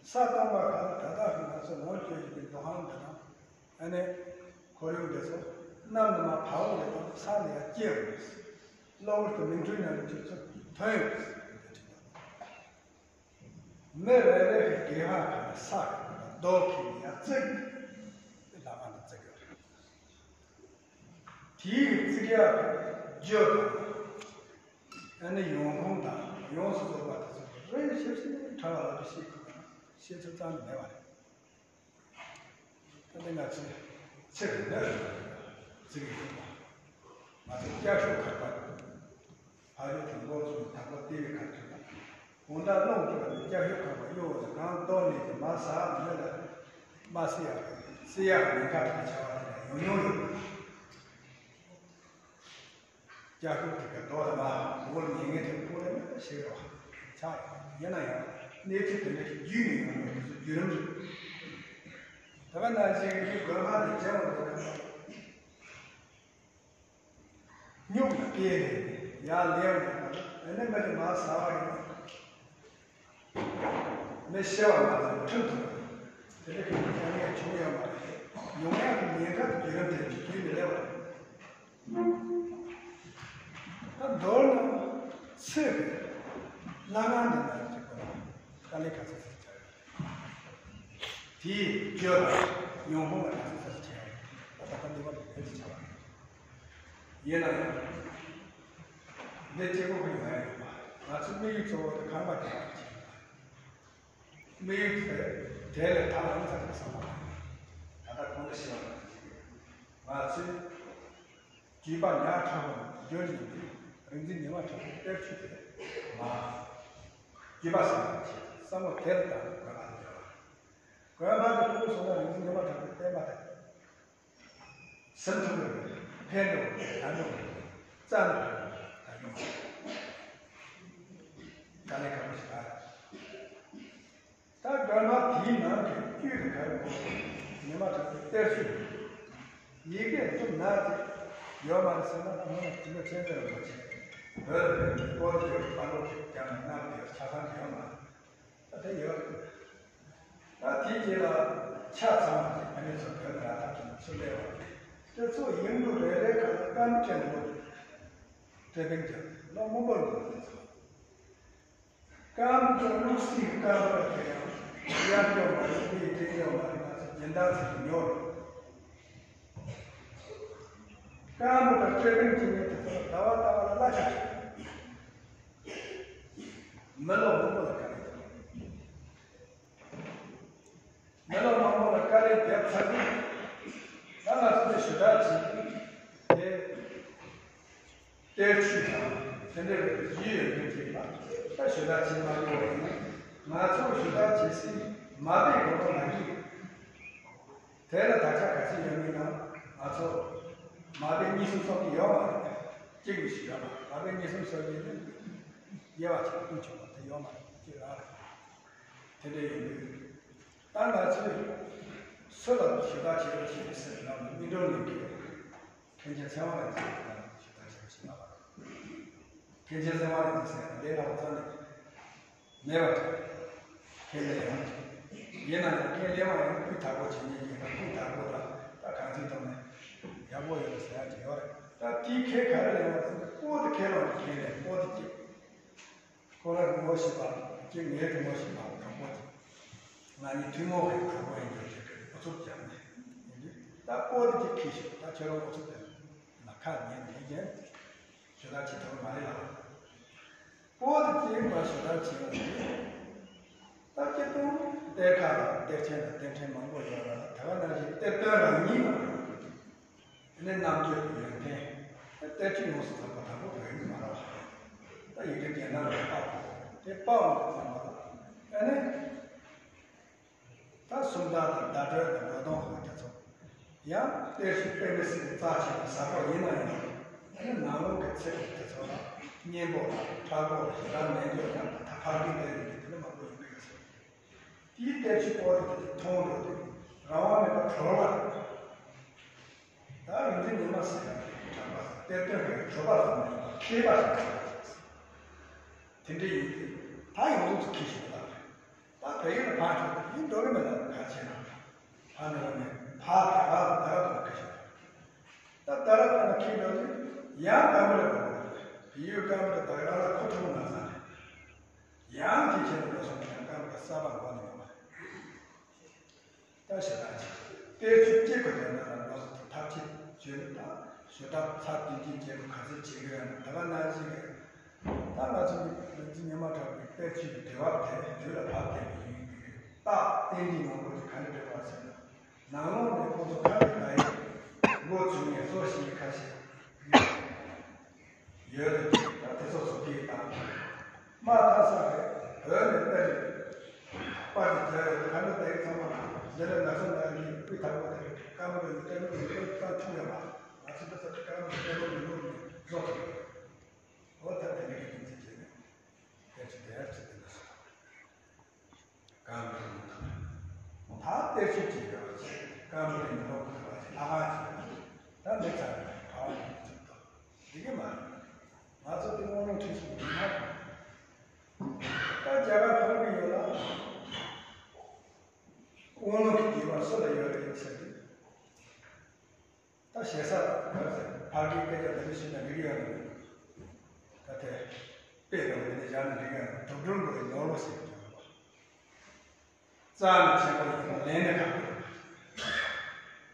ས་སྟོང་པ་གང་ད་ལྟ་གི་ང་ཚོ་ལོངས་སྤྱོད་ཀྱི་འདུ་ཁང་འདི་དང་ཨ་ནི་ཁོར་ཡུག་འདི་ཚོ་གནམ་ནས་མར་བབས་འོང་ལས་དང་ས་ནས་ཡར་སྐྱེ་འོང་། གློ་བུར་དུ་མིག་འཕྲུལ་ནང་ལ་ཁྱོད་ཚོ་ཐོན་ཡོང་། མི་རེ་རེ་གི་སྒེར་ཧ་ག་ས་ག་རྡོ་ཁེལ་ནས་ཡར་བརྩིགས་ནས་ལམ་ཁ་འདི་བརྩིགས་ཡོད་རེད། དེའི་བརྩིགས་ཡག་གི་རྒྱུ་དང་ཨ་ནི་ཡོང་ཁུངས་དང་ཡོངས་སུ་རྫོགས་པ་དེ་ཚོ་རེ་ཞིབ་ཞིབ་ཕྲ་བ་ལ་ཤེས་དགོས་ན་ཤེས་ཚུལ་རྩ་ནས་མེད་པ་རེད། ད་ནི་ང་ཚོས་ཚེ་རིང་ནས་རིང་བ་ཚེ་རིང་རིང་བ་ང་ཚོས་སྐྱབས་ཤོག་ཁག་པ་ཕ་ཡུལ་དུ་འགོ་བཙུགས་ནས་དང་པོ་ལྟེ་བའི་ཁ་ཐུག་ལ་དགོང་དག་རླུང་བཙུགས་པ་ནས་སྐྱབས་ཤོག་ཁག་པ་གཡོ་བ་དང་གང་གཏོར་ནས་ཀྱི་མ་ཟ་མི་ལ་མ་སྲི་ཡག་སྲི་ཡག་མི་འགའ་དང་བྱ་བ་དེ་ལ་ཡོང་མྱོང་ཡོད། སྐྱབས་ཤོག་དེ་ག་རྡོ་དང་མ་འོག་ལ་ཉེ་ངན་དེ་ཕུག་ལ་ཤེས་རོགས་ཆགས་ཡོད། ཡིན་ན་ཡང་གནས་ཚུལ་དེ་འདྲ་ཞིག་བརྒྱུད་ནས་ཡོང་བའི་དེ་ཚོ་བརྒྱུད་རིམ་རེད། ད་ག་ནང་བཞིན་གྱི་དགོན་པ་དེ་མཇལ་བ་དེ་ལ་སྨྱུག་ལ་བཀལ་ནས་ཡར་ལེན་བ་དང་ཨ་ནི་མི་དེ་མ་ཟ་བ་ཡིན། མི་ཤི་བ་མ་ཟད་ཁྲིམས་ཐོག་དེ་འདྲ་གི་དཀའ་ངལ་བྱུང་ཡོད་མ་རེད། ཡོང་ཡག་གི་ཉེན་ཁ་དེ་བརྒྱུད་རིམ་དེ་བརྒྱུད་ནས་སླེབས་པ་རེད། ད་མདོར་ན་ཚེ་གི་བླ་ང་འདི་ན་ཅིག་གོ་དཀའ་ལས་ཁ་ཚ་ཚ་བྱ་ཡོད། དེའི་རྒྱུ་དང་ཉོན་མོངས་ལ་ཁ་ཚ་ཚ་བྱ་ཡོད། ད་ད་ལྟ་འདི་བ་ལ་ལས་ཀྱི་བྱ་བ་ཡིན་ན་ཡང་འདི་སྐྱེ་བོ་ཁོ་ཡོང་ཡ་ཡོད་པ། ང་ཚོ་དམིགས་ཡུལ་གཙོ་བོ་དེ་ཁང་པ་རྒྱག་པ་ཅིག་ཡིན་པ། དམིགས་ཡུལ་དེ་དེ་ལས་ཐག་རིང་ཙམ་དུ་སོང་བ་རེད། ད་ལྟ་གོང་དུ་ཞུས་པ་ནང་བཞིན་ང་ཚོས་བརྒྱུད་པ་ཉག་ཕྲ་བ་བརྗོད་བཞིན་པའི་རིག་འཛིན་ཉི་མ་གྲགས་པའི་གཏེར་ཆོས་དེ་མ་བརྒྱུད་པ་ཟེར་བ་ཆེ་བསམ་བློ་དེ་ལ་བཏང་ནས་དགོན་པ་དུ་བསྒྱུར་བ། དགོན་པ་དུ་ཁོ་བོ་སོང་ན་རིག་འཛིན་ཉི་མ་གྲགས་པའི་བསྟན་པ་དེ། སེམས་ཐུག་གི་ཕན་འདོགས་ད་འདོགས་རྩ་ནས་ད་འདོགས་དཀའ་ལས་ཁག་པོ་ཞིག་ད། ད་དགོན་པ་དེའི་ནང་གི་དཀྱུས་དེ་ག་རེ་མོ་ཉི་མ་གྲགས་པའི་གཏེར་ཆོས་ཡི་གེ་བཙུམ་ན་ཅིག་ཡོད་མ་རེད་ཟེར་ན་ད་མོ་ན་དྲི་མེད་མཁྱེན་བརྩེ་རིན་པོ་ཆེ་བོད་ལ་ཕེབས་ནས་སྐོར་བསྐྱོད་པའི་པར་ལོག་ཅིག་བརྒྱབ་ནས་གནང་བསྡད་ཆ་ཚང་ཡོད་མ་རེད། ད་དེ་ཡོད་རེད། ད་དེའི་རྗེས་ལ་ཆ་ཚང་བ་དེ་ཕ་མེས་ཚོ་བོད་ལ་ཐབས་ཀྱི་ཚུར་སླེབས་པ་དེ་ཚོ་ཡིག་འབྲུ་རེ་རེ་ག་ལ་སྐར་མ་ཕྲན་བུ་དེ་སྤྲེལ་ཕན་གྱི་ལོ་མང་པོར་འགོར་དེ་ཚོ་སྐར་མ་ཚོ་ལུག་སྲིན་སྐར་མ་དེ་ཡང་ཡར་འགྲོ་མ་རེད་མིའི་སྤྲེལ་འགྲོ་མ་རེད། ང་ཚོ་སྦྱིན་བདག་ཚོ་ཉོ་རེད། སྐར་མ་དང་སྤྲེལ་ཕན་གྱི་མི་དེ་ཚོ་ལ་ཟླ་བ་ཟླ་བ་ལ་གླ་ཆ་མི་ལོ་མང་པོ་ལ་དཀའ་ལས་བརྒྱབ། མི་ལོ་མང་པོ་ལ་དཀའ་ལས་བརྒྱབ་ཚར་དུས་ད་ང་ཚོ་ནས་ཞུ་དག་བྱེད་དུས་དེ་གཏེར་ཆོས་དང་དེ་འདྲ་བའི་གཞི་ཡོད་མཁན་ཅིག་ལ་ད་ཞུ་དག་བྱེད་མ་དགོས་པ་ཡིན་ན་ང་ཚོ་ཞུ་དག་བྱེད་སའི་མ་དཔེ་ངོ་མ་མ་གི་དེ་ལ་དག་ཆ་ག་ཚོད་ཡོད་མིན་ན་ང་ཚོ་མ་དཔེ་གཉིས་གསུམ་སོགས་ཀྱི་ཡོད་མ་རེད། གཅིག་ལས་ཞིག་ཡོད་མ་རེད། མ་དཔེ་གཉིས་གསུམ་སོགས་ཀྱི་ནི་དབྱེ་བ་ཆེ་བ་ཀུན་ཆོད་པ་དེ་ཡོད་མ་རེད། གཅིག་རང་རེད། དེ་འདྲ་ཡིན་དུས། ད་ང་ཚོས་སུ་ལ་ཞུ་དག་བྱེད་རོགས་ཞེས་ཟེར་ན་སྨིན་གྲོལ་གླིང་གི་མཁན་ཆེན་ཚེ་དབང་རིག་འཛིན་ལ་ཞུ་དག་བྱེད་རོགས་ཞེས་ལབ་པ་རེད། མཁན་ཆེན་ཚེ་དབང་རིག་འཛིན་ཟེར་ཡང་ལས་སླ་པོ་རྩ་ནས་མེད་པ་རེད། ཁས་ལེན་ཡང་ཡིན་ན་ཡང་ཁས་ལེན་པ་ཡང་སྤུས་དག་པོ་བྱེད་མཁན་ཡིན་ན་སྤུས་དག་པོ་དང་ད་གང་ཅིའི་ཐོག་ནས་ཡག་པོ་ཡོད་ཟེར་ཡ་ཅིག་ཡོད་རེད། ད་དེའི་ཁས་ག་རེ་ལེན་པ་ཟེར་ན་པོ་དེ་ཁས་ལོངས་ཀྱི་ཁས་ལེན་པོ་དེ་གཅིག་ཁོ་རང་གི་ངོ་ཤེས་པ་གཅིག་ངའི་གི་ངོ་ཤེས་པ་དང་པོ་དེ། ང་གཉིས་ཐུན་མོང་གི་གྲོགས་པོ་ཡིན་དུས་ཀྱི་ཨུ་ཚུགས་བརྒྱབ་ནས་ཡིན་དུས། ད་སྤོ་དེ་ཅིག་ཁྱི་ཞིག་ད་ཁྱོད་རང་ཨུ་ཚུགས་བརྒྱབ་ན་ཁ་ཉན་ཉན་ཉན་ཞུ་དག་བྱེད་ཐུབ་མ་རེད་ལ། སྤོ་དེ་ཅིག་མ་ཞུ་དག་བྱེད་ཡོང་དུས། ད་སྤྱིར་བཏང་གཏེར་ཁ་ལ་གཏེར་ཆེན་དང་གཏེར་ཕྲན་མང་པོ་ཡོད་ལ། ད་ག་ནང་བཞིན་གཏེར་སྟོན་རང་ཉིད་མ་རེད། དེ་ནས་རྣམ་དཔྱོད་ཀྱི་ཡོན་ཏན། གཏེར་ཆོས་ཡོངས་སུ་རྫོགས་པ་དང་པོ་བོད་ཡིག་མ་རེད་པ། ད་ཡིག་འབྲུ་རྒྱན་ནང་ལ་དཔག་དེ་དཔག་འོང་དུ་ཚང་མ་ལ། ཨ་ནི། ད་སུམ་རྟགས་དང་བརྡ་སྤྲོད་དང་འགྲོ་སྟངས་ཧོ་དེ་ཚོ། ཡང་གཏེར་ཆོས་དཔེ་མི་སྲིད་པའི་རྩ་ཆེ་བའི་ཟབ་པོ་ཡིན་ན་ཡང་། ཨ་ནི་ནང་ལོགས་ཀྱི་ཚིག་དེ་ཚོ་ལ་སྙན་པོ་དང་ཕྲ་རྒོད་ཞེ་དྲག་མེད་འདོད་ཡང་ད་ཕར་འགྲིག་པའི་རིགས་དེ་ནི་མང་པོ་ཡིན་པའི་ཚོད། དེའི་གཏེར་ཆོས་སྤོ་དེ་དེ་མཐོང་འགྲོ་དུས་རང་དབང་མེད་པར་གྲོལ་བ་རེད། ད་རིག་འཛིན་ཉི་མ་ཟེར་ཡག་གི་གྲགས་པ་གཏེར་སྟོན་པའི་གྲོལ་བ་ལ་མེད་པ་མཁས་པ་ཞིག་རེད། དེ་འདྲ་ཡིན་དུས་ད་ཡོངས་རྫོགས་སུ་མཁས་ཤིང་རྟག་རེད། ད་བལ་ཡུལ་ལ་ཕར་འགྲོ་དུས་ཡིན་འགྲོ་གི་མེད་ལ་ག་བྱེད་ན། ཕར་འགྲོ་གི་མེད་ཕར་ད་ག་ལ་ད་ག་དུ་མཁས་ཤིང་རྟག་ད་ད་ར་ད་ན་ཁྱེད་འགྲོ་དུས་ཡང་ཀ་མ་ར་འགྲོ་དགོས་རེད། བལ་ཡུལ་ཀ་མ་ར་ད་ག་ར་ཁོ་ཐུག་ན་ཚ་རེད། ཡང་དེ་ཁྱེད་འགྲོ་སོང་ཡང་ཀ་མ་ར་གསར་པ་འགོ་ནས་ཡོང་བ་རེད། ད་ཞེ་དྲག་ཅིག་གཏེར་ཆོས་སྐྱེ་དགུ་ལྡན་ན་ལ་འགྲོ་ས་དེ་ཐབས་ཆེ་བརྗོད་ནི་དང་ཞུ་དག་ཚར་དུས་ཀྱི་རྒྱལ་པོ་ག་ཚོད་བྱེད་དགོས་ཡང་ན་ད་ག་ན་ཞིག་རེད། ད་ང་ཚོ་ནི་རིག་འཛིན་ཉི་མ་གྲགས་པའི་གཏེར་ཆོས་ཀྱི་འགྲེལ་པ་དེ་ལུས་ལ་བབས་བསྡད་པ་ཡིན་དུས་རྟགས་རྟེན་འབྲེལ་མང་པོ་ཞིག་ག་འདྲ་འགྲེལ་པ་ཟེར་ན། ནང་ལོགས་ནས་ཁོ་ཚོ་ཁ་ནས་ད་ཡིན་མགོ་བཙུགས་ནས་སོ་ཞིག་ཁ་ཤས། ཡོད་རེད། ད་དེ་ཚོ་བཟོ་གི་དང་། མ་མཐའ་ས་རེད། བོད་ནས་དཔེ་རེད། པར་དེ་མཇལ་ཡོད། ག་འདྲ་ད་ཡིག་ཚང་མ་འདི་ལ་ན་ཚོད་ན་ཡིན་དཔེ་ཐག་པོ་དེ་རེད། ཀ་མ་རེད་ཀ་མ་རེད་དཔེ་ཚང་ཆུང་ཡོད་མ། ང་ཚོ་འདི་ཚོ་ཀ་མ་རེད་ཀ་མ་རེད་ཡོད་ནས་བཟོ་གི་རེད། འོ་ད་དེ་འདྲ་གི་རྒྱུ་མཚན་བྱས་ནས་དེ་ཚོ་དེ་ཚོ་དེ་འདྲ་སོང་། ཀ་མ་རི་དང་། ད་གཏེར་ཆོས་ཀྱི་རེ་བ་ཆེ། ཀ་མ་རི་ནི་ལོག་གི་རེ་བ་ཆེ་ལྷ་ཁང་ཆེ། ད་འདི་ཚར་ནས་གྲྭ་བ་ཡིན་ཚུལ་དང་འགྲིག་གི་མ་རེད། ང་ཚོ་དེ་དངོས་གནས་ཁྲིད་སོང་ཡིན་ན། ད་རྒྱ་གར་ཕར་གི་ཡོད་ལ། དབང་ལུང་གི་དགེ་བ་སུ་ལ་ཡོད་རེད་ཟེར་དུས། ད་ཞེ་ས་ག་ཚོད་ཕར་གི་སྐད་ཆ་འདི་འདྲ་ཞིག་ན་འགྲིག་ཡོད་མི་འདུག་ད་དེ་དཔེ་དང་འདི་འདྲ་བཞག་ན་འགྲིག་ཡོད་མི་འདུག་གྲུབ་གྲུབ་འགྲོ་བའི་ནོར་ལོ་ཞིག་ཡོད་པ། རྩ་ནས་ཆེན་པོ་ཡིན་པ་ལན་ནས་གང་དགོས།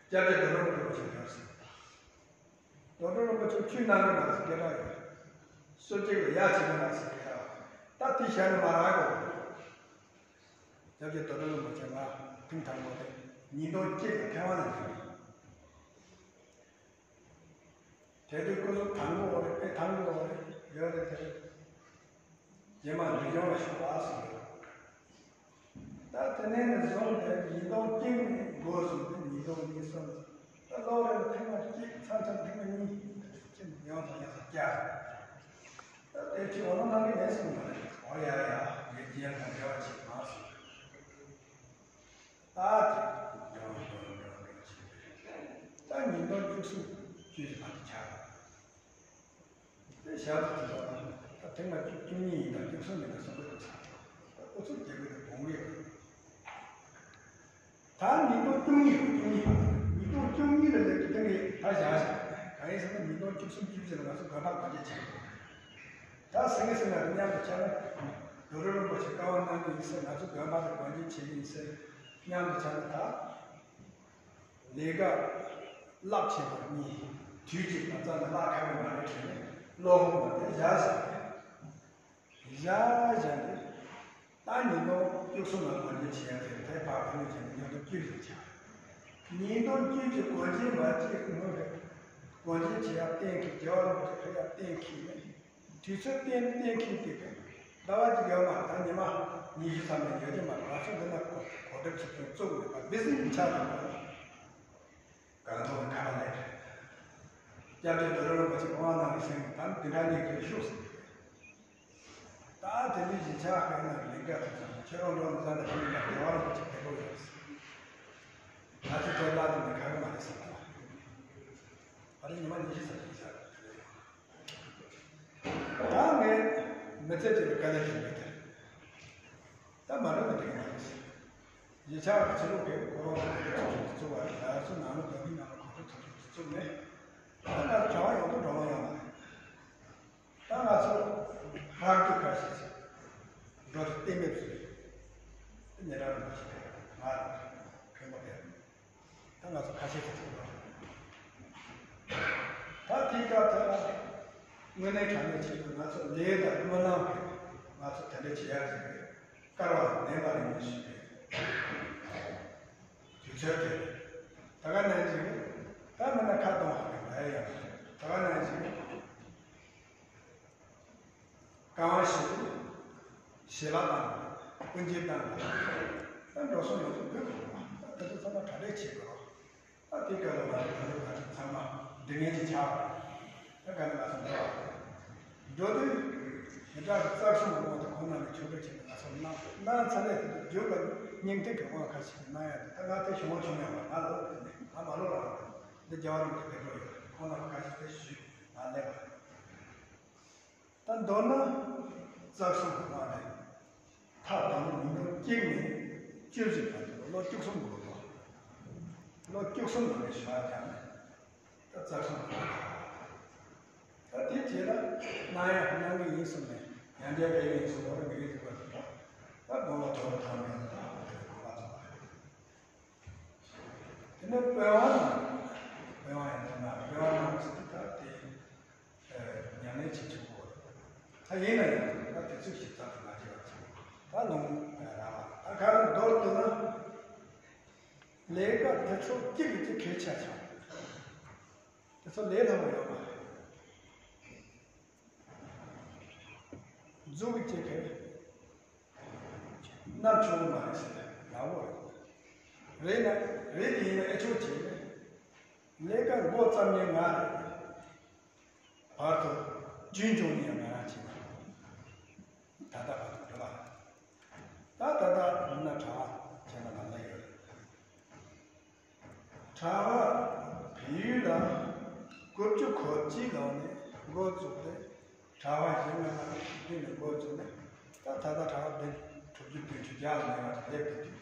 སྐྱབས་རྗེ་རྡོ་རྗེ་སློབ་དཔོན་ཆེན་པོ་ཞིག་ཡོད་ཟེར། རྡོ་རྗེ་སློབ་དཔོན་ཆེན་ཆོས་གནང་གི་མ་རེད་ཟེར་སྐད་གྲགས་ཡོད། སུ་གཅིག་ལ་ཡ་བྱེད་གི་མ་རེད་ཟེར་སྐད་གྲགས། ད་དེ་བཞག་ནས་མ་རང་གོ། སྐྱབས་རྗེ་རྡོ་རྗེ་སློབ་དཔོན་ཆེན་ང་ཐེངས་དང་པོ་དེ་ཉིས་སྟོང་གཅིག་ལ་ཐེ་ཝན་ལ་འགྲོ། དེ་དུས་སྐུ་གཟུགས་དྭངས་པོ་རེད་དཔེ་ཐང་པོ་རེད་ཡོད་རེད་དེ། རྗེས་མ་འདི་ལྗོངས་ལ་ཞུགས་པ་སོང་ཡོད། ད་དེ་ནས་ནས་བཟུང་སྟེ་ཉིས་སྟོང་གཅིག་ནས་འགོ་བཟུང་སྟེ་ཉིས་སྟོང་གཉིས་གསུམ། ད་ལོ་རེ་ལ་ཐེངས་མ་གཅིག་མཚམས་མཚམས་ཐེངས་མ་གཉིས་ཅིག་ཡོང་དང་ཡོང་དང་བསྐྱར། ད་དེ་ཕྱི་འོ་ན་གནང་གི་མེད་གསུངས་པ་རེད། འོ་ཡ་ཡ་ངས་རྒྱལ་དང་འབྲེལ་བ་བྱེད་མ་སོང་། ད་ཅིག་འགྲོ་འགྲོ་འགྲོ་འགྲོ་ཅིག་ད་ཉིས་སྟོང་བཅུ་གསུམ་བཅུ་བཞི་བར་དུ་ཆགས། དེ་ཞག་ཏུ་དེ་ཚོ་ད་ཐེངས་མ་བཅུ་གཉིས་ཡིན་ད་བཅུ་གསུམ་ཡིན་ད་གསུང་གི་འདུག་ས། ད་ཨུ་ཚུགས་རྒྱག་གི་འདུག་དགོངས་ཡོད། ད་ཉིས་སྟོང་བཅུ་གཉིས་བཅུ་གཉིས་བར་དུ་ཉིས་སྟོང་བཅུ་གཉིས་ལ་སླེབས་ཀྱི་ཐེངས་རེ་ད་བཞག་བཞག་གང་ཡིན་ཟེར་ན་ཉིས་སྟོང་བཅུ་གསུམ་བཅུ་བཞི་ལ་ང་ཚོ་དགོན་པ་སྒོ་འབྱེད་བྱས། ད་སེང་གེ་སེང་ལ་མཉམ་དུ་ཆགས་ན། རྡོ་རྗེ་རིན་པོ་ཆེ་བཀའ་དབང་གནང་གི་ཡིན་ཟེར་ང་ཚོ་དགོན་པ་དང་སྒོ་འབྱེད་བྱེད་ཀྱི་ཡིན་ཟེར་མཉམ་དུ་ཆགས་ན་ད། ལས་ཀ་རླབས་ཆེན་པོ་གཉིས་དུས་གཅིག་ལ་རྩ་ནས་བརླག་ཁག་གི་མ་རེད་དྲན་ནས་བློ་ཧོང་བ་དེ་བཞག་བཞག་རེད། བཞག་བཞག་རེད། ད་ཉིས་སྟོང་བཅུ་གསུམ་ལ་སྒོ་འབྱེད་བྱས་ཡག་དེ་དེ་ཕར་ཕུ་ནུ་བྱས་ནས་ཉིས་སྟོང་བཅུ་བཞི་ཆགས། ཉིས་སྟོང་བཅུ་བཞི་སྒོ་འབྱེད་མ་བྱས་སྔོན་རེད། སྒོ་འབྱེད་བྱེད་ཡག་གཏན་འཁེལ་རྒྱལ་བ་རིན་པོ་ཆེ་ཕེབས་ཡག་གཏན་འཁེལ་ནས། དུས་ཚོད་གཏན་གཏན་འཁེལ་དེ་ག་ཟླ་བ་གཅིག་ཡོད་མ་རེད། ད་ཉི་མ་ཉི་ཤུ་ཙམ་ལས་ཡོད་ཀྱི་མ་རེད། ང་ཚོ་འདི་ན་གོ་གོ་སྒྲིག་བྱེད་མཁན་བཙུགས་མེད་པ་འདི་སྲིད་ཆགས་འདུག་ག་གང་ཐོག་ནས་ཁ་ལ་ལས་རེད། སྐྱབས་རྗེ་རྡོ་རྗེ་རིན་པོ་ཆེ་དབང་གནང་གི་སེང་གེ་ད་འདི་འདྲ་གནས་ཀྱི་ཤོག་ཟེར་གི་རེད། ད་དེ་འདྲའི་གཞིས་ཆགས་ཁག་ནང་ལས་ཀ་དེ་ཚོ་ཁྱེད་རང་འགྲོ་ནས་ས་འདྲ་ཁྱེད་ནས་རྒྱལ་བ་རིན་པོ་ཆེ་ཕེབས་དགོས་ཡོད་ཟེར། ང་ཚོ་ཁྱེད་ལ་དེ་འདྲ་ག་གི་མ་རེད་ཟེར་བ་ལ། ད་རེས་ཉི་མ་ཉི་ཤུ་ཙམ་ཞིག་ཆགས། ད་ངས་མི་ཚེ་གཅིག་ལ་དཀའ་ལས་བརྒྱབ་ཡོད་དེ། ད་མ་འགྲོ་ན་འགྲིག་གི་མ་རེད། གཞིས་ཆགས་ཀྱི་ཕྱི་ལོགས་ཀྱི་ཁོ་རང་གི་ཚོགས་ཆུང་བཙུགས་པ་རེད། ང་ཚོ་ནང་ལོགས་བོད་མི་ནང་ལ་གོ་སྒྲིག་ཚོགས་ཆུང་བཙུགས་ནས། ད་ང་ཚོ་གྲྭ་པ་ཡོང་དུས་འགྲོ་མ་ཡོང་བ་རེད། ད་ང་ཚོ་ཧར་རྒྱུ་ཁ་ཤས་ཤིག་འགྲོ་དུས་གཏན་འབེབས་བཟོས། དེ་ཉེ་རང་རིན་པོ་ཆེ། ང་ཚོ་ཁ་ཤས་ཀྱིས་ཐུག་པ་རེད། ད་དེའི་སྐབས་དེ་ལ་དངོས་གནས་དྲང་གནས་བྱེད་དགོས། ང་ཚོ་ལས་དང་སྨོན་ལམ་གྱིས་ང་ཚོ་དེ་འདྲ་བྱེད་ཡག་ཅིག་རེད། སྐལ་བ་ལྡན་པ་རེད་མི་ཞིག་རེད། དུས་ཚོད་དེ་རེད། ད་ག་ནང་བཞིན་རེད། ད་མིན་ན་ཁ་གཏོང་ཧ་གི་ལ་ཡ་ཡང་རེད། ད་ག་ནང་བཞིན་རེད། གང་ཞིག་ཞལ་ལག་དང་སྤུན་མཆེད་དང་ད་འགྲོ་སོང་ཡོང་དུས་ཕུལ་དགོས་པ། ད་དེ་ཚོ་ཚང་མ་གྲ་སྒྲིག་བྱེད་དགོས། ད་དེ་ག་ལ་བ་རེད། ད་ལོ་ད་ཚང་མ་འདི་ངན་གྱི་ཆགས་པ་རེད། ད་ག་ནས་ང་ཚོ་འགྲོ་བ་རེད། འགྲོ་དུས་མི་དྲག་གི་རྩ་གཞུང་གི་དབང་དུ་ཁོང་རྣམ་པའི་ཆོས་སྒྲུབ་བྱེད་པ་ང་ཚོ་གནང་གནང་ཚར་རེད། དེ་རྒྱུད་ལ་སྙིང་ཐིག་གི་དབང་ཁ་ཤས་ཀྱི་གནང་ཡ་དེ་ད་ང་དེ་བྱུང་བ་བྱུང་ཡ་མ་ང་ལོ་ང་མ་ལོ་རང་རེད། འདི་རྒྱལ་བ་རིན་པོ་ཆེ་ཕེབས་འགྲོ་ཡོད། ཁོང་རྣམ་པ་ཁ་ཤས་དེ་ཞུས་ང་སླེབས་པ་རེད། ད་མདོར་ན་རྩ་གཞུང་གི་དབང་རེད། ཐབས་དང་པོ་ཉིས་སྟོང་གཅིག་ནས་བཅུ་བཞི་བར་དུ་ལོ་བཅུ་གསུམ་འགོར་བ། ལོ་བཅུ་གསུམ་ནང་ནས་ཞུ་བ་བྱས་ནས་ད་རྩ་གཞུང་གི་དབང་རེད། ད་དེ་རྗེས་ལ་གནང་ཡག་གནང་གི་ཡིན་གསུངས་ནས་ཡང་བསྐྱར་བས་ཡིན་གསུངས་བོར་མི་རིགས་ཚོགས་པ་དེ་ད་དགོངས་པ་དོར་ཐང་མེད་ད་དགོངས་པ་ཚོགས་པ་རེད། དེ་ནས་དཔོན་དབང་ནང་། དཔོན་དབང་ཡིན་ན་དཔོན་དབང་ནང་ཚུད་དེ་ད་དེ་ཉམས་ལེན་བྱེད་ཆོག་གོ། ད་ཡིན་ན་ཡང་ད་དེ་ཚོ་ཞིབ་ཚགས་དུ་མ་བྱས་པ་ཚོ་ད་ལུང་ར་བ་ད་ག་རེ་མདོར་བསྡུ་ན་ལས་ཀ་དེ་ཚོ་གཅིག་གིས་གཅིག་གལ་ཆེ་ཆགས། དེ་ཚོ་ལས་སླ་པོ་ཡོད་མ་རེད། མཛུབ་གཅིག་གིས་མནན་ཆོག་གི་མ་རེད་ཟེར་ཡག་པོ་རེད། རེད་ན་རེད་དེ་ཡིན་ན་ཨེ་ཆོག་བྱས་ནས་ལས་ཀ་འགོ་བརྩམས་ནས་ང་རེད། བར་དུ་རྒྱུན་སྐྱོང་ནས་ཡང་ང་རང་བྱས་ན་ད་ལྟ་བར་དུ་འགྲོ་བ་རེད། ད་ད་ལྟ་ཡིན་ན་གྲྭ་བ་བྱས་ན་ལ་ལ་ཡོད་རེད། གྲྭ་བ་བལ་ཡུལ་ལ་དགུ་བཅུ་གོ་གཅིག་ལོ་ནས་འགོ་བཙུགས་ཏེ་གྲྭ་བ་བཞི་ལྔ་ལ་བསྡུས་ནས་འགོ་བཙུགས་ནས་ད་ད་ལྟ་གྲྭ་བ་བདུན་དྲུག་ཅུ་བདུན་ཅུ་བརྒྱ་ལ་ཉེ་བ་དེ་སླེབས་ཡོད་དུས།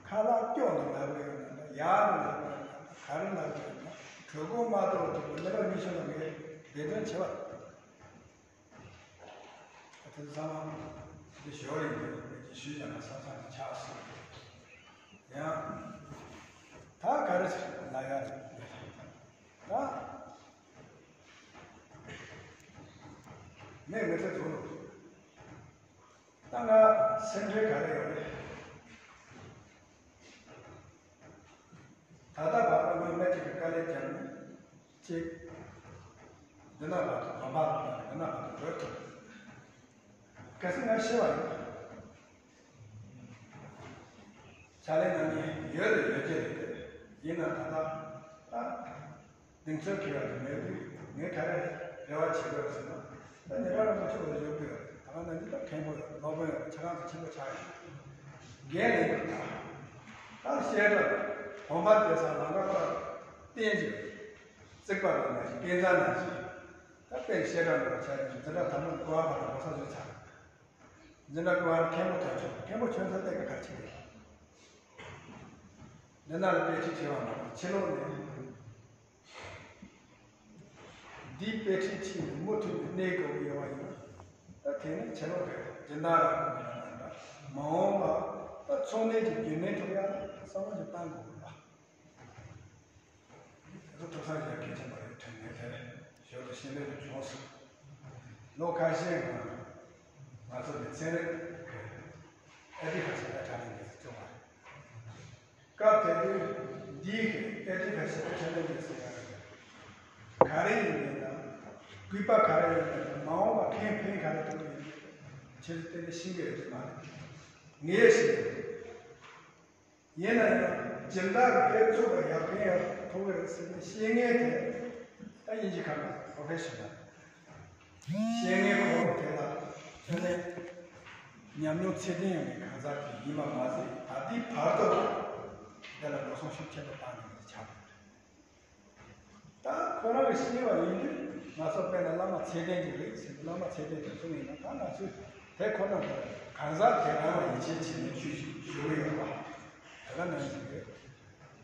ཁ་ལག་སྐྱོག་ནས་ལབ་ཡོད་ན་ཡག་ནས་ལབ་ཡོད་ན་ག་རེ་ལབ་ཡོད་ན་གྲོད་ཁོག་མ་ལྟོགས་དུས་ཀྱི་ནད་པ་མི་ཤོང་ན་ངས་འབད་བརྩོན་བྱེད་པ། དེ་ཚང་མ་འདི་ཞོར་ཡིན་པས་ཀྱི་ཞུས་ཀྱང་ན་ས་ཚང་གི་ཆགས་སོང་། ཡང་ད་ག་རེ་ལབ་ཡ་རེད། ད་ངས་མི་ཚེ་དུ་ད་ང་སེམས་ཁྲལ་ག་རེ་ཡོད་རེད། ད་ལྟ་བར་དུ་ང་སྨན་གཅིག་གི་དཀའ་ལས་བརྒྱབ་ནས་གཅིག་འདི་ན་བར་དུ་བམ་པ་དང་འདི་ན་བར་དུ་བགྲོད་ཐུབ། གལ་སྲིད་ང་ཤི་བ་ཡིན་ན་ཕྱག་ལས་གནང་མཁན་ཡོད་རེད་ཡོད་ཀྱི་རེད། ཡིན་ན་ད་ལྟ་ད། གདེང་ཚོད་ཁེལ་བ་དེ་མེད་དུས་ངས་ག་རེ་རེ་བ་བྱེད་དགོས་ཟེར་ན། ད་ཉེ་རབས་རིན་པོ་ཆེ་ལ་བཞུགས་དགོས། ད་ག་ནང་བཞིན་ད་མཁན་པོ་ཡོད། སློབ་དཔོན་ཡོད། ཆ་ཚང་དུ་ཆེན་པོ་ཆགས་ཡོད། འགན་ལེན་དགོས། ད་ད་བཤད་གྲྭ་བོད་པ་སྡེ་ས་ལམ་ཁ་པར་བསྟན་གྱི་རྩིག་པ་རུ་ནང་བཞིན་དཔེ་མཛངས་ནང་བཞིན་ད་དཔེ་བཤད་གྲྭ་འགྲོ་བ་ཆགས་ཡོད། འཛིན་གྲྭ་དང་པོ་ནས་ཀོ་བ་བར་དུ་འགྲོ་ས་བཟོས་ཚར། འཛིན་གྲྭ་ཀོ་བ་ནས་མཁན་པོ་ཐོན་ཆོག་མཁན་པོ་ཐོན་ཚར་ཏེ་ག་ག་ཆེ་རེད། འདི་ན་ལ་དཔེ་ཁྲིད་བྱས་པ་མ་གཏོགས་ཕྱི་ལོགས་ནས། འདིའི་དཔེ་ཁྲིད་ཕྱིན་ནས་མུ་མཐུད་ནས་གནས་དགོས་ཀྱི་ཡོད་པ་ཡིན་ན། ད་དེ་ནི་ཕྱི་ལོགས་རེད། སྦྱིན་བདག་རང་གི་མི་རང་རེད། མ་འོངས་པ་ད་ཚོང་ལས་ཀྱི་རྒྱུན་གནས་ཐུབ་ཡག་ལ་བསམ་བློ་ཞིག་བཏང་དགོས་པ། དེ་ཚོ་ཐུགས་བསམ་བཞེས་གལ་ཆེན་པོ་རེད་དྲན་ངེས་དེ་ཞོར་དུ་ཤེས་ལེ་རུ་བྱུང་སོང་། ལོ་ཁ་ཤས་སྔོན་ང་ཚོ་ནས་ཚན་རིག་གི་ཨེ་ཌི་ཁ་ཤས་ལ་དྲ་ལེན་འདི་བྱུང་བ་རེད། སྐབས་དེ་དུས་འདིའི་ཨེ་ཌི་ཁ་ཤས་ལ་ཆ་ལེན་འདི་ཟེར་ཡ་རེད། ག་རེ་ཡིན་ནའི་ན་སྐུད་པ་ག་རེ་ཡིན་ནའི་ན་མ་འོངས་པ་ཁེ་ཕན་ག་རེ་ཐོབ་ཡིན་ནའི་ཆེད་དུ་བལྟས་ནས་ཤེས་ཀྱི་ཡོད་ཀྱི་མ་རེད། ངས་ཤེས་ཀྱི་རེད། ཡིན་ན་ཡང་སྦྱིན་བདག་གི་དེབ་བཙུགས་པ་ཡག་ཕན་ཡང་ཐོགས་ཀྱི་རེད་ཟེར་ནས་བཤད་མཁན་དེ་ད་དབྱིན་ཇི་ཁ་ནང་professional། བཤད་མཁན་ཁོ་རང་དེ་ལ་དངོས་གནས་ཉམས་མྱོང་ཚད་ལྡན་ཡོད་མཁན་གང་ཟག་ཅིག་ཡིན་པ་མ་ཟད་ད་ལྟའི་བར་དུ་དེ་ལ་འགྲོ་སོང་ཤུགས་ཆེན་པོ་བཏང་ནས་ཆགས་པ་རེད། ད་ཁོ་རང་གི་ཤེས་པ་ཡིན་དུས་ང་ཚོ་དཔེར་ན་བླ་མ་ཚད་ལྡན་ཅིག་རེད་ཟེར་ནས་བླ་མ་ཚད་ལྡན་དེ་ཚོ་ཡིན་ན་ད་ང་ཚོས་དེ་ཁོ་ན་དེ་གང་ཟག་དེ་རང་ལ་ཡིད་ཆེས་བྱས་ནས་ཆོས་ཤིག་ཞུ་གི་ཡོད་པ་དེ་ག་ནང་བཞིན་རེད།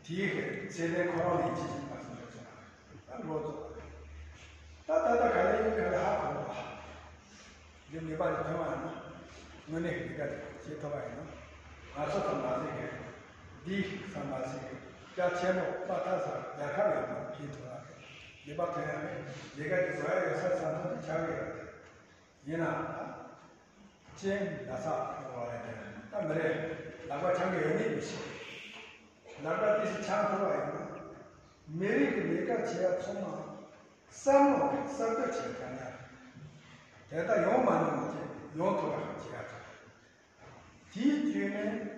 དེའི་ཧེ་ཚད་ལྡན་ཁོ་རང་ལ་ཡིད་ཆེས་བྱས་ནས་མ་སོང་རེད་ཟེར་ན་ད་འགོ་བཙུགས་ད་ད་ལྟ་ག་ལེ་ཡིན་ག་ལེ་ཧ་གོ་བ་འདི་ནུས་པ་ལ་ཐོན་པ་ཡིན་ན་དངོས་གནས་ཀྱི་ལས་ཀ་དེ་བྱེད་ཐུབ་པ་ཡིན་ན་ང་ཚོ་ཚང་མ་ཟེར་གི་འདི་ཙམ་མ་ཟད་རྒྱ་ཆེན་པོ་པ་ཐ་ས་རྒྱལ་ཁབ་ཡོད་པ་མཁྱེན་ཐུབ་ལ། ལས་པ་དོན་ཡང་མེད། ལས་ཀ་དེ་བཟོ་ཡ་ཡོད་ས་ས་མཐོ་དེ་ཆགས་ཀྱི་ཡོད་རེད། ཡིན་ནའང་ད་ཅན་ལ་ས་ཐོག་བ་རེད་དེ་ད་མི་རེད། ལག་པ་འཆང་གི་ཡོད་མེད་མི་ཤེས། ལག་པ་དེ་ཞིག་འཆང་ཐུབ་པ་ཡིན་ན་མི་རིགས་ཀྱི་ལས་ཀ་བྱེད་ཡ་ཚང་མ་བསམ་བློ་གསར་གཏོད་བྱེད་དཀའ་ངལ་དེ་ལྟ་ཡོང་མ་མྱོང་བ་བྱས་ཡོང་ཐུབ་པ་བྱེད་ཡ་ཐུབ། དེའི་བརྒྱུད་ནས་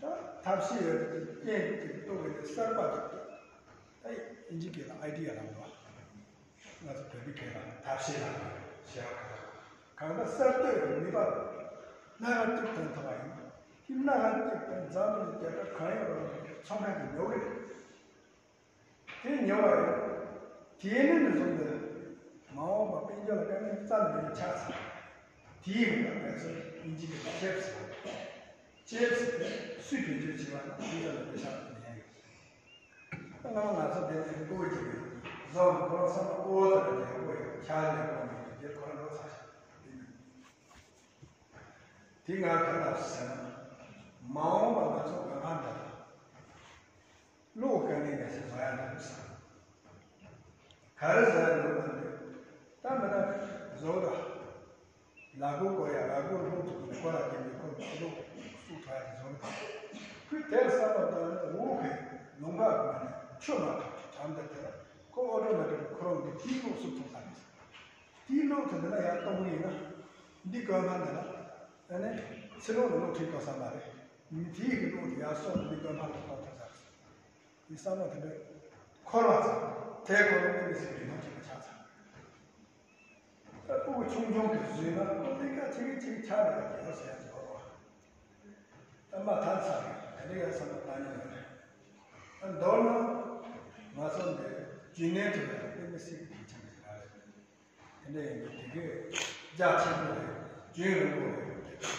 ད་ཐབས་ཤེས་ཡོད་པའི་རྐྱེན་གྱིས་གཏུགས་པའི་གསར་པ་དེ་ད་ཨིན་ཇི་སྐད་ལ་ཨའི་ཌི་ཡ་ལབ་འདུག་ང་ཚོ་བོད་པའི་སྐད་ལ་ཐབས་ཤེས་ལབ་ཞེས་པ་གང་ལྟར་གསར་གཏོད་ཀྱི་ནུས་པ་སྣ་ཁ་གཅིག་ཐོན་ཐུབ་པ་ཡིན། དེ་སྣ་ཁ་གཅིག་ཐོན་འཛམ་གླིང་རྒྱལ་ཁབ་གང་ཡོད་རུང་ཚོང་ཁང་གི་ཉོ་གི་རེད། དེ་ཉོ་བ་ཡིན། དེ་ནས་ནས་བཟུང་སྟེ་མ་འོངས་པ་དཔལ་འབྱོར་ལ་དཀའ་ངལ་རྩ་ནས་མེད་པ་ཆགས་ཚར། དེའི་རིང་ལ་ང་ཚོས་ཨིན་ཇི་སྐད་ལ་ཅེབ་སི་ཅེབ་སི་དེ་སུས་བེད་སྤྱོད་བྱེད་པ་ན་དེ་ལ་ལ་དེ་ཤ་ཉན་ཡོད། སྔ་མ་ང་ཚོ་དེ་ནས་ལྐུགས་ཀྱི་ཡོད་བཟོ་ཁོ་རང་བསམ་པ་ལྐུགས་ཙམ་ལ་རྒྱལ་པོ་ཡོད་ཆ་ལས་ཁོ་མི་དེ་ཁོ་རང་འགྲོ་ཚར་ཤག་དེ་ནས། དེ་ང་ག་ལ་ཟེར་ན། མ་འོངས་པ་ང་ཚོ་དགོན་པ་འདི་ལ་བློ་དཀའ་ངལ་ངས་ཟེར་བཟོ་ཡ་འདུག་ཟེར། ག་རེ་བཟོ་ཡ་འདུག་ན་འདི་ད་མི་ན་བཟོ་ར། ལ་གུ་གོ་ཡ་ལ་གུ་ལྷུང་ཐུབ་ནས་གོ་ལ་རྒྱབ་ནས་ཁོ་བློ་སུ་ཐོ་ཡ་དེ་བཟོ་ར། ཁོས་དེར་བསམ་བློ་བཏང་ནས་འུ་ཁའི་ལུང་པ་དགོན་ནས་ཆུ་མ་ཐོབ་ཀྱི་གྲམ་དེ་དེ་ལ་ཁོ་ཨོ་ཏོ་མེ་ཏིག་ཁོ་རང་གི་དེའི་བློ་སུ་ཐོབ་ས་རེད། དེའི་བློ་དེ་འདི་ལ་ཡར་གཏོང་གི་ཡིན་ན། འདི་དགོན་པ་འདི་ལ་ཨ་ནི་ཕྱི་ལོགས་ནས་བློ་ཁྲིད་དགོས་ས་མ་རེད། མི་དེའི་གི་བློ་དེ་ཡར་སོང་ནས་འདི་དགོན་པ་ལ་གཏོང་ཐུབ་ས་རེད། འདི་བསམ་བློ་དེ་འདྲ་འཁོར་བ་ཚང་དེ་འཁོར་བ་ཀུན་ནས་སྲིད་པའི་ལོ་རྒྱུས་ལ་ཆགས་ཚར། ད་ཕྲུ་གུ་ཆུང་ཆུང་གི་བཟོས་ན་ཁོ་གླིང་ག་ཆེ་གི་ཆེ་གི་ཆགས་ལ་ཡང་ཡོད་ཟེར་ཡ་ཡོད་རེད་བ། ད་མ་ཐར་ཚར་རེད། དེ་འདྲ་ཡང་བསམ་བློ་བཏང་མྱོང་ཡོད་རེད། ད་མདོར་ན་ང་ཚོ་འདི་རྒྱུན་གནས་དུ་ཡང་དཔེ་མི་སྲིད་པའི་ཆ་ནས་རག་རེད། དེ་འདྲ་ཡིན་དུས་དེ་གའི་རྒྱ་ཆེན་པོ་རེད། རྒྱུན་རིང་པོ་རེད།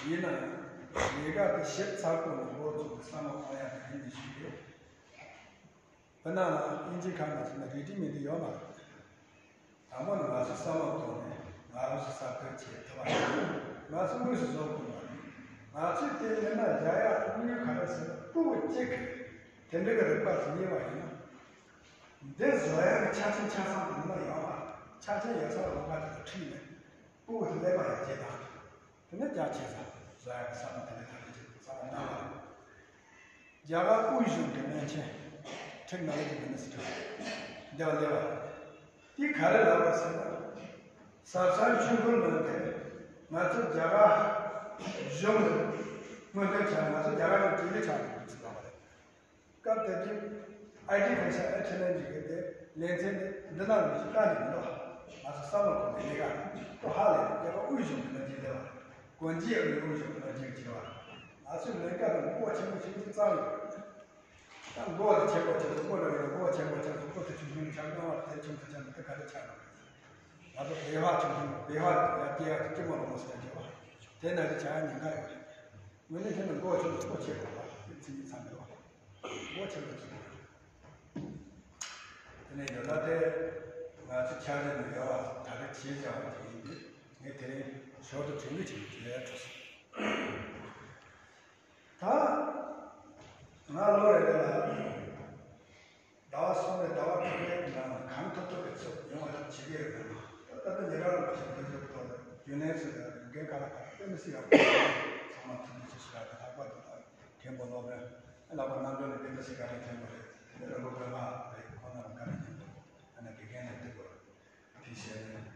ཡིན་ན་ཡང་ལས་ཀ་དེ་ཞིབ་ཚགས་པོ་ནས་འགོ་བཙུགས་ནས་བསམ་བློ་གཏོང་ཡ་དེ་ཡིན་མི་ཞིག་རེད། བོད་ནང་ལ་ཨིན་ཇི་ཁ་མ་ཟིན་ན་རེ་ཌི་མེ་ཌི་ཡོད་མ་རེད། དང་པོ་ནི་ང་ཚོས་བསམ་བློ་བཏང་ནས་ང་རང་ཚོ་གསར་གཏོད་བྱེད་ཐུབ་པ་ཡིན། ང་ཚོ་དངོས་སུ་བཟོ་དགོས་པ་རེད། ང་ཚོས་དེ་མི་སྣ་བཞག་ཡག་དངོས་ག་རེ་ཟེར་ན་ཕྲུ་གུ་གཅིག་གིས་དེ་འདྲ་གི་རིག་པ་ཞིག་རྙེད་པ་ཡིན་ན། འདི་བཟོ་ཡག་གི་ཆ་རྐྱེན་ཆ་ཚང་དེ་མི་སྣ་ཡོད་མ་རེད། ཆ་རྐྱེན་ཡོད་ས་ལ་ལོགས་ཀ་དེ་ལ་ཁྲིད་ནས་ཕྲུ་གུ་དེ་ཀླད་པ་ཡར་རྒྱས་དང་། དེ་ནས་རྒྱ་ཆེ་ས་བཟོ་ཡག་གི་བསམ་བློ་དེ་འདྲ་ཐག་གཅོད་བྱེད་དགོས་བསམ་བློ་གནང་བ་རེད། རྒྱ་གར་དབུས་གཞུང་གི་བློན་ཆེན་Technology Minister འདི་བ་ལེ་བ་དེ་ག་རེ་ལབ་པ་ཟེར་ན། ཟབ་གསང་ཆོས་འཁོར་ནང་དེ་ང་ཚོ་རྒྱ་གར་གཞུང་ལ་སྔོན་ཐོན་ཆགས། ང་ཚོ་རྒྱ་གར་གཞུང་གྲོས་ལས་ཆགས་པའི་ཚུལ་ལབ་པ་རེད། སྐབས་དེ་དུས་ཨའི་ཊི་ཕེ་ཤ་ཨེ་ཆེ་ལེན་ཇི་གི་དེ་ལེ་ཚན་དེ་འདི་ནང་ལ་ཞིག་བཀའ་འདི་མི་འདུག་ང་ཚོ་བསམ་བློ་གཏོང་དེ་ལས་ཀ་ཁོ་ཧ་ལས་རྒྱ་གར་དབུས་གཞུང་གི་ནང་གི་ལས་བ་གོན་ཇི་ཡང་དབུས་གཞུང་གི་ནང་གི་བྱེད་བ། ང་ཚོའི་ལས་ཀ་དང་མགོ་ཆེན་པོ་ཆེན་པོ་ཅིག་བརྩམས་ཡོད། ད་མགོ་དེ་ཆེན་པོ་ཆེན་པོ་མགོ་འདྲ་བའི་མགོ་ཆེན་པོ་ཆེན་པོ་མགོ་དེ་ཆུང་ཆུང་ཆགས་སྣང་བ་དེ་ཆུང་དུ་ཆགས་ནས་དེ་ག་རེ་ཆགས་ནོ། ང་ཚོ་བེ་བ་ཆུང་ཆུང་བེ་བ་ཡར་སྐྱེ་ཡག་དེ་སྐྱེ་མ་རུང་བ་ཟེར་ཡག་བྱེད་བ། དེ་ན་གི་བྱ་ཡག་ཉེན་ཁ་ཡོད་རེད། ངོས་ནས་དེ་ནི་མགོ་ཆུང་དུ་མགོ་ཆེ་དགོས་པ་དེ་ཚིག་ཉིད་ཚང་མེད་བ། མགོ་ཆེན་པོ་ཆེ་དགོས། དེ་ནས་ཡོད་ན་དེ་ང་ཚོ་ཆ་རེ་ནས་ཡོད་བ་ད་རེ་བྱེད་བྱ་བ་དེ་ཡིན་དུས་ངས་དེ་རིང་ཞོར་དུ་དྲན་གི་བྱེད་ཀྱི་བྱེད་ཡག་འཕྲོ་སོང་། ད་ང་ལོ་རེ་རེ་ལ་ཟླ་བ་གསུམ་ནས་ཟླ་བ་དྲུག་རེ་གི་ནང་ལ་གང་ཐུབ་ཐུབ་ཀྱི་ཚུལ་ཡོང་བ་ཞིག་བྱེད་ཀྱི་ཡོད་པས་ན། ད་ལྟ་ཉེ་རང་ལ་བྱེད་འདོད་ཚུལ་ཐོག་ལ་རྒྱུན་ལས་ཚོས་ཡང་རྒན་ཁ་ལ་ཁ་དཔེ་མི་སྲིད་ཡག་པོ་ཚང་མ་ཐུགས་རྗེ་ཆེ་ཞུ་ཡག་གི་ལྷག་པར་དུ་ད་མཁན་པོ་སློབ་དཔོན་ལགས་པ་རྣམ་གྲོལ་ནས་དཔེ་མི་སྲིད་བཀའ་དྲིན་ཆེན་པོ་རེད། དེ་རིན་པོ་དཔོན་མ་རེད། ཁོང་རྣམས་བཀའ་དྲིན་ཆེན་པོ་ཨ་ནི་དགེ་རྒན་ནས་འདུག་གོ། དེ་བྱས་ནས་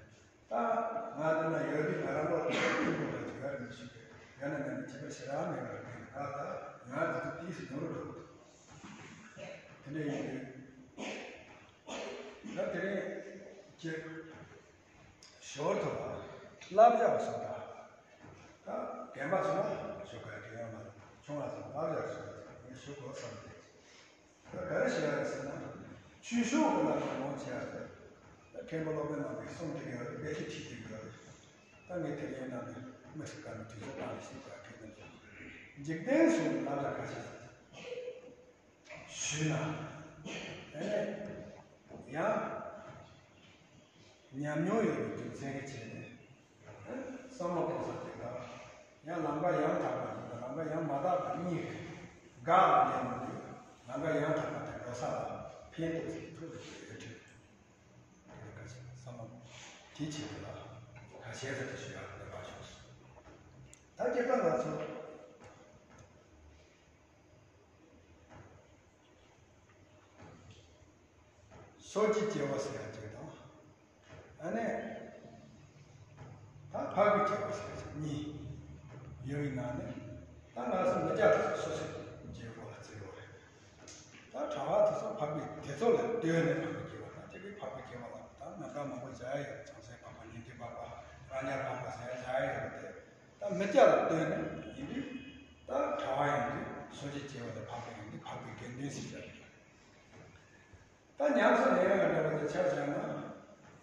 ད་ང་འདི་ན་ཡོད་དུས་ང་རང་ལོ་དྲུག་ཅུ་འཁོར་བའི་དུས་ཀ་རེད་མི་ཤེས་ཏེ་ཡོད་ན་མེད་ན་ཁྱད་པར་ཞེ་དྲག་མེད་པར་ངས་ད་ང་འདི་ཚོ་དེའི་ཕྱིར་ཉུང་རུ་འགྲོ་གི་འདུག་དེ་འདྲ་ཡིན་དུས་ད་དེ་རིང་ཁྱེད་ཞོར་དུ་བསླབ་བྱ་བ་སོགས་ད་ད་རྒན་པ་ཚོ་ལ་ཞུ་དགོས་དེ་ཡང་མ་ཆུང་བ་ཚོ་བསླབ་བྱ་བ་སོགས་ངས་ཞུ་དགོས་བསམ་སྟེ། ད་ག་རེ་བཤད་ཡག་རེད་ཟེར་ན། ཆོས་ཕྱོགས་ཀྱི་ལམ་ལ་ལོངས་སྤྱད་ཡག་རེད། ད་མཁན་པོ་སློབ་དཔོན་རྣམ་པས་གསུངས་བསྡད་ཀྱི་ཡོད་རེད། དཔེ་ཆ་ཁྲིད་བསྡད་ཀྱི་ཡོད་རེད། ད་ངས་དེ་རིང་ནང་ནས་དམིགས་སུ་བཀར་ནས་དུས་ཚོད་བཏང་ནས་ཞིག་དགོས་ཡག་གལ་མི་འདུག་འཇིག་རྟེན་གཞུང་ལ་ལ་ཁ་ཤས་ཞུས་ན། ཨེ་ནས་ཡང་ཉམས་མྱོང་ཡོད་པའི་རྒྱུ་མཚན་གྱིས་བྱས་ནས་བསམ་བློ་གཏོང་ས་དེ་ག་ཡང་ལམ་ཁ་ཡང་དག་པ་ཡིན་པ་ལམ་ཁ་ཡང་མ་དག་པ་གཉིས་རེད། དགག་ལ་ཉམས་མྱོང་ཡོད། གང་ག་ཡང་དག་པ་དང་འགྲོ་ས་ལ་ཕན་ཐོགས་ཚིག་ཐུགས་ལ་བཞེས་ཡོད་དྲན། དེ་ནི་བཀའ་ཆེ་བསམ་མ་དེ་བྱེད་པ་ལ་ཁ་ཤས་ཚོད་དུ་ཞུ་ཡག་ལས་པ་བྱུང་སོང་། ད་སྤྱིར་བཏང་ང་ཚོ་སོ་སྐྱེ་སྐྱེ་བ་ཟེར་ཡག་ཅིག་དང་། ཨ་ནི། ད་འཕགས་པའི་སྐྱེ་བ་ཟེར་ཡག་ཅིག་གཉིས་ཡོད་པའི་ནང་ནས། ད་ང་ཚོ་མི་སྐྱ་དེ་ཚོ་སོ་སོའི་སྐྱེ་བ་ལ་བརྩི་ཡོད་རེད། ད་གྲྭ་བ་དེ་ཚོ་འཕགས་པའི་དེ་ཚོ་ལ་ལྟོས་ནས་འཕགས་པའི་སྐྱེ་བ་དང་དེ་གའི་འཕགས་པའི་སྐྱེ་བ་ལ་ད་མི་འདྲ་མང་པོ་བྱ་ཡ་ཡོད། བྱང་སེམས་འཕགས་པ་ཉན་ཐོས་འཕགས་པ་རང་རྒྱལ་འཕགས་པ་ཟེར་ཡ་བྱ་ཡ་ཡོད་དེ། ད་མི་སྐྱ་ལ་ལྟོས་ནས་ཡིན་དུས། ད་གྲྭ་བ་ཡིན་དུས་སོ་སྐྱེ་སྐྱེ་བ་ལ་འཕགས་པ་ཡིན་དུས་འཕགས་པའི་དགེ་འདུན་ཟེར་བྱ་ཡོད། ད་ཉམས་སུ་ལེན་ཡག་འདྲ་བ་དེ་ཆ་བཞག་ན།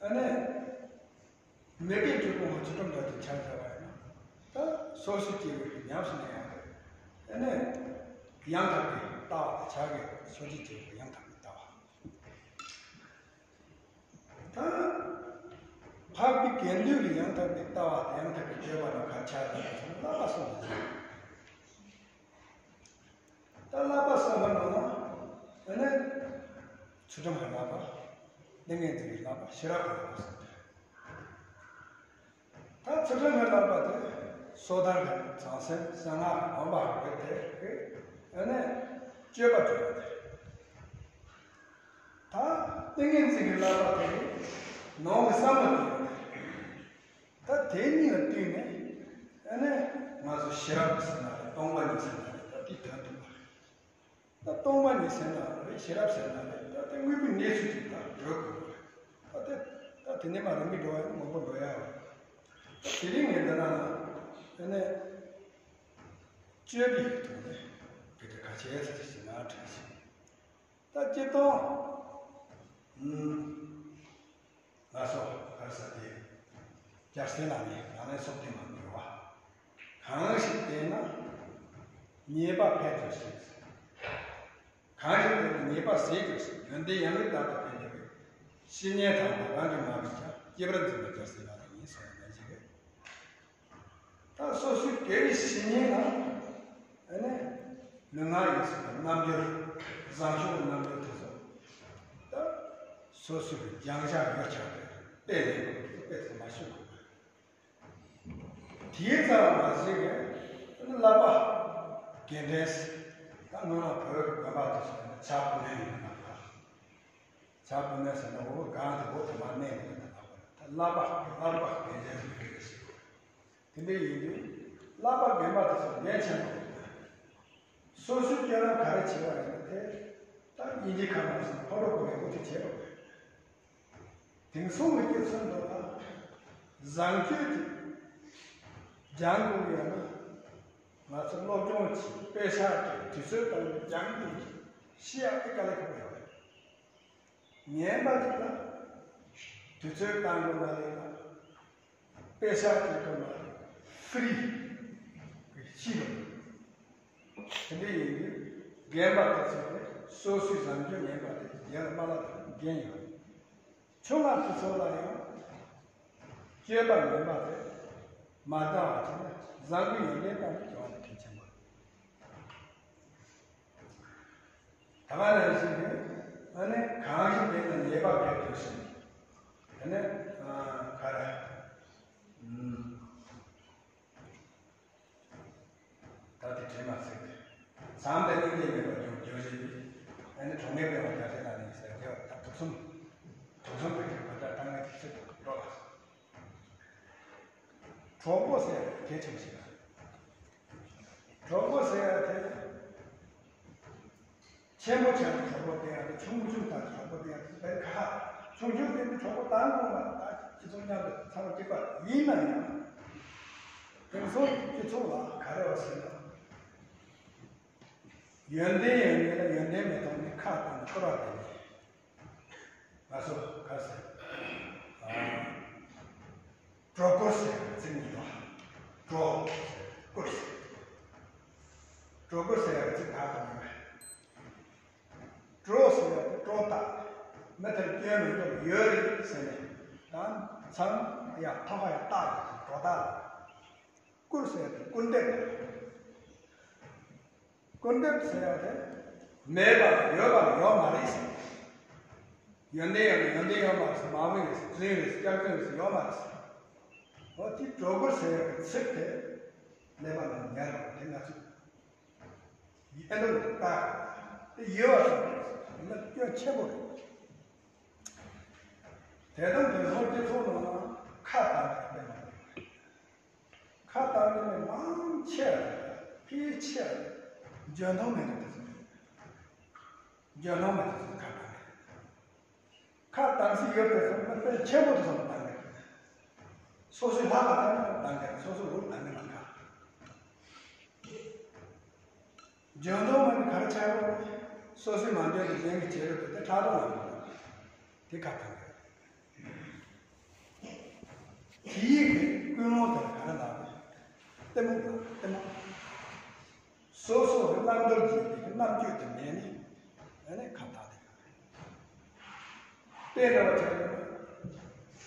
ཨ་ནི། མི་དགེ་བཅུ་སྤོང་བ་ཚུལ་ཁྲིམས་དག་ཅིག་ཆ་བཞག་པ་ཡིན་ན། ད་སོ་སོ་སྐྱེ་བོའི་ཉམས་སུ་ལེན་ཡག་རེད། ཨ་ནི། ཡང་དག་པའི་ལྟ་བ་དེ་ཆགས་ཀྱི་ཡོད་རེད། སོ་སྐྱེ་སྐྱེ་བོའི་ཡང་དག་པའི་ལྟ་བ། ད། འཕགས་པའི་དགེ་འདུན་གྱི་ཡང་དག་པའི་ལྟ་བ་དང་ཡང་དག་པའི་སྤྱོད་པ་ལ་ག་ཆ་ལ་སོགས་བསླབ་པ་གསུམ་ཡོད། ད་བསླབ་པ་གསུམ་པ་ནང་ན་ཨ་ནི། ཚུལ་ཁྲིམས་ཀྱི་བསླབ་པ། ཏིང་ངེ་འཛིན་གྱི་བསླབ་པ། ཤེས་རབ་ཀྱི་བསླབ་པ་གསུམ་སྟེ། ད་ཚུལ་ཁྲིམས་ཀྱི་བསླབ་པ་དེ་སོ་ཐར་གྱི་བྱང་སེམས་གསང་སྔགས་ཀྱི་སྡོམ་པ་རེད་དེ། ཨ་ནི། སྤྱོད་པ་སྤྱོད་པ་དེ། ད་ཏིང་ངེ་འཛིན་གྱི་བསླབ་པ་དེ་ནང་གི་བསམ་བློ་སྟོན་པ་དེ། ད་དེ་གཉིས་ལ་བསྟུན་ནས་ཨ་ནི་ང་ཚོ་ཤེས་རབ་ཟེར་ན་རེད། སྟོང་པ་ཉིད་ཟེར་ན་རེད། ད་དེ་དོན་གྲུབ་པ་རེད། ད་སྟོང་པ་ཉིད་ཟེར་ན་རེད། ཤེས་རབ་ཟེར་ན་རེད། ད་དེ་དངོས་པོའི་གནས་ཚུལ་ཅིག་ད་གྲོལ་དགོས་པ་རེད། ད་དེ་ད་དེ་ནས་མར་རིམ་པས་འགྲོ་བ་ཡིན་ན་མང་པོ་འགྲོ་ཡ་ཡོད། ད་དེ་རིང་ངས་འདི་ནང་ལ་ཨ་ནི་སྤྱོད་པའི་ཐོག་ནས་དེ་འདྲ་ག་ཆེ་ཚད་ཅིག་ང་དྲན་ཞིང་། ད་སྤྱིར་བཏང་། ཨུམ། ང་ཚོ་ག་རེ་ཟེར་དེ། སྐྱ་སེར་ལ་ནི་རང་ལས་སྲོག་ལྡན་མ་འགྱུར་བ། གང་ཞིག་བསྟེན་ན་ཉེས་པ་ཕམ་དུ་ཞིག་གང་ཞིག་བསྟེན་ན་ཉེས་པ་ཟད་དུ་ཞིག་ཡོན་ཏན་ཡང་དག་ལྟ་བ་དེ་འདྲ་བའི་བཤེས་གཉེན་དམ་པ་རང་གིས་མ་བྱས་ཀྱང་སྐྱེས་པར་འཛིན་པ་སྐྱ་སེར་ལ་ནི་ཡིན་གསུངས་པ་ནང་བཞིན་རེད། ད་སོ་སོའི་དགེ་བའི་བཤེས་གཉེན་ལ་ཨ་ནི་ལུས་ངག་ཡིད་གསུམ་གྱི་རྣམ་འགྱུར་བཟང་ཕྱོགས་ཀྱི་རྣམ་འགྱུར་དེ་ཚོ་ད་སོ་སོའི་སྦྱང་བྱ་ཡོད་ཆགས་པའི་དཔེ་ལེན་དགོས་ཀྱི་དཔེ་ཚོ་མ་ཤོད་དགོས་པ། དེའི་ཙམ་མ་ཟད་ཀྱི་ཨ་ནི་བསླབ་པ་དགེ་འདུན་ཟེར། ད་སྔོན་མ་བོད་ཀྱི་དགོན་པ་དེ་ཚོ་ནི་བྱ་སྤུ་ནན་ཡིན་པ་དང་། བྱ་སྤུ་ནན་ཟེར་ན་འོ་སྒང་དེ་འོ་དེ་མར་མནན་ཡོད་པ་དང་ལྷག་པར་ད་བསླབ་པ་བསླབ་པ་དགེ་འདུན་ཟེར་གྱི་རེད་ཟེར། དེ་འདྲ་ཡིན་དུས་བསླབ་པ་རྒན་པ་དེ་ཚོ་འགན་ཆེན་པོ་རེད། སོ་སོའི་སྤྱོད་ལམ་ག་རེ་བྱེད་པ་ཡིན་ན་དེ་ད་དབྱིན་ཇི་ཁ་ནང་ཟེར་ན་ཕོ་ལོ་གོ་བའི་འོ་དེ་བྱེད་དགོས་རེད། དེང་སང་གི་སྤྱི་ཚོགས་འདི་ལ་བཟང་སྤྱོད་ཅིག་སྦྱང་དགོས་ཡོད་ན་ང་ཚོ་སློབ་སྦྱོང་གྱིས་དཔེ་ཆ་གྱིས་དུས་ཚོད་བཏང་ནས་སྦྱང་དགོས་ཀྱི་ཤེས་ཡག་དེ་དཀའ་ལས་ཁག་པོ་ཡོད་རེད། ངན་པ་ཅིག་ལ་དུས་ཚོད་བཏང་དགོས་མ་རེད་ལ། དཔེ་ཆ་སྤྲད་དགོས་མ་རེད། ཧྥི་རི་ཤི་རུ། དེ་འདྲ་ཡིན་དུས་རྒན་པ་དེ་ཚོ་ནི་སོ་སོའི་བཟང་སྤྱོད་ངན་པ་དེ་རྒན་ལ་མ་ལབ་པའི་འགན་ཡོད་རེད། ཆུང་བ་དེ་ཚོ་ལ་ཡང་སྤྱོད་པ་ངན་པ་དེ་མ་འདང་བ་བྱས་ན་བཟང་པོའི་ཡོན་ཏན་སྤང་དགོས་ཀྱང་ནི་གལ་ཆེན་པོ་རེད། ད་ག་ནང་བཞིན་དུ་ཨ་ནི་གང་ཞིག་བསྟེན་ན་ཉེས་པ་ཕམ་དུ་ཞིག་ཨ་ནི་ག་རེ། ད་དེ་དྲན་མ་ཚིག་སྟེ། བྱམས་དང་སྙིང་རྗེ་མེད་པར་སྐྱོང་། སྐྱོ་ཤས་པའི་ཨ་ནི་གྲོགས་ངན་སྤེལ་བ་རྒྱལ་སྲས་ལ་ནི་ཟེར་དེ་བ་ད་དུག་གསུམ། དུག་གསུམ་གྱི་དྲི་མ་ད་ལྟ་ངས་དེ་ཚོ་འགྲོ་ལ། གྲོགས་པོ་ཟེར་གལ་ཆེན་པོ་ཞིག་རེད། གྲོགས་པོ་ཟེར་ཡ་དེ། ཆེན་པོ་ཆགས་ནས་གྲོགས་པོ་བསྟེན་ཡ་དེ་ཆུང་ཆུང་དང་གྲོགས་པོ་བསྟེན་ཡ་དེ་དཔེ་ཁག་ཆུང་ཆུང་དེ་ནི་གྲོགས་པོ་དང་པོ་ལ་ད་སྤྱི་ཚོགས་མཉམ་དུ་ཚང་མ་གཅིག་པ་ཡིན་ན་ཡང་། དེང་སང་སྤྱི་ཚོགས་ལ་ག་རེ་བ་ཟེར་ན། ཡོན་ཏན་ཡོད་མེད་ལ་ཡོན་ཏན་མེད་མཐོང་ནས་ཁ་བཏང་ནས་སྐོར་བ་དེ་ནི། ང་ཚོ་ག་ཟེར། ཨ། གྲོགས་སྐོར་ཟེར་བའི་ཚིག་གཉིས་དང་། གྲོགས་ཟེར་སྐོར་ཟེར། གྲོགས་སྐོར་ཟེར་བའི་ཚིག་ད་ག་ནས་རེད། གྲོགས་ཟེར་བ་དེ་གྲོགས་དག་མི་དེར་སྐྱོན་མི་འདུག་ཡོད་རེད་ཟེར་ནས་ད་མཚང་ཡ་ཐོག་ཁ་ཡ་བཏགས་ཡོད་གྲོགས་དག་ལ། སྐུར་ཟེར་བ་དེ་སྐུར་འདེབས་རེད། སྐུར་འདེབས་ཟེར་ཡག་དེ། མེད་པ་ལ་ཡོད་པ་ལ་ཡོད་མ་རེད་ཟེར། ཡོན་ཏན་ཡོད་ན་ཡོན་ཏན་ཡོད་མ་རེད་ཟེར། མ་བུ་ཡོད་ཟེར། རྫུན་ཡོད་ཟེར། སྐྱག་རྫུན་ཡོད་ཟེར། ཡོད་མ་རེད་ཟེར། འོ་དེ་གྲོགས་པོ་ཟེར་བའི་ཚིག་དེ་ཀླད་པ་ནང་ཉར་བ་དེ་ང་ཚོས་ཨེ་འདྲ་ལ་བལྟ་དེ་ཡོད་པ་ཟེར་ན་སྐྱོན་ཆེན་པོ་རེད། དེ་དང་དེ་ཚོ་སྤྱི་ཚོགས་ནང་ལ་ཁ་བཏང་ནས་སྤེལ་མ་རེད། ཁ་བཏང་ནས་མང་ཆེ་བ་ཕལ་ཆེ་བ་འཇོན་ཐང་མེད་པ་དེ་ཚོ་རེད། འཇོན་ཐང་མེད་དེ་ཚོ་ཁ་བཏང་ནས། ཁ་བཏང་སྲིད་ཡོད་པའི་ཚོ་མི་དཔེ་ཆེན་པོ་དེ་ཚོ་ལ་བཏང་གི། སོ་སོའི་ལྷག་ག་བཏང་ན་བཏང་གི། སོ་སོའི་འུར་བཏང་གི་མ་ཁ། འཇོན་ཐང་མ་ནི་ག་རེ་ཆགས་ཡོད་རེད། སོ་སོའི་མ་འཇོན་གྱི་གཞན་གྱི་བྱེད་རོགས་དེ་ཁྲག་དོག་ལ་མ་དེ་ཁ་བཏང་གི། དེ་ཡིས་ཀྱི་ཀུན་སློང་དེ་ལ་ག་རེ་ལབ་རེད། གཏི་མུག་ལ་གཏི་མུག་སོ་སོ་གི་བླང་དོར་འཛིན་པའི་རྣམ་དཔྱོད་དེ་མེད་ནས་ཨ་ནི་ཁ་བཏགས་དེ་ག་རེད། དཔེ་འདྲ་བ་བྱས་ན་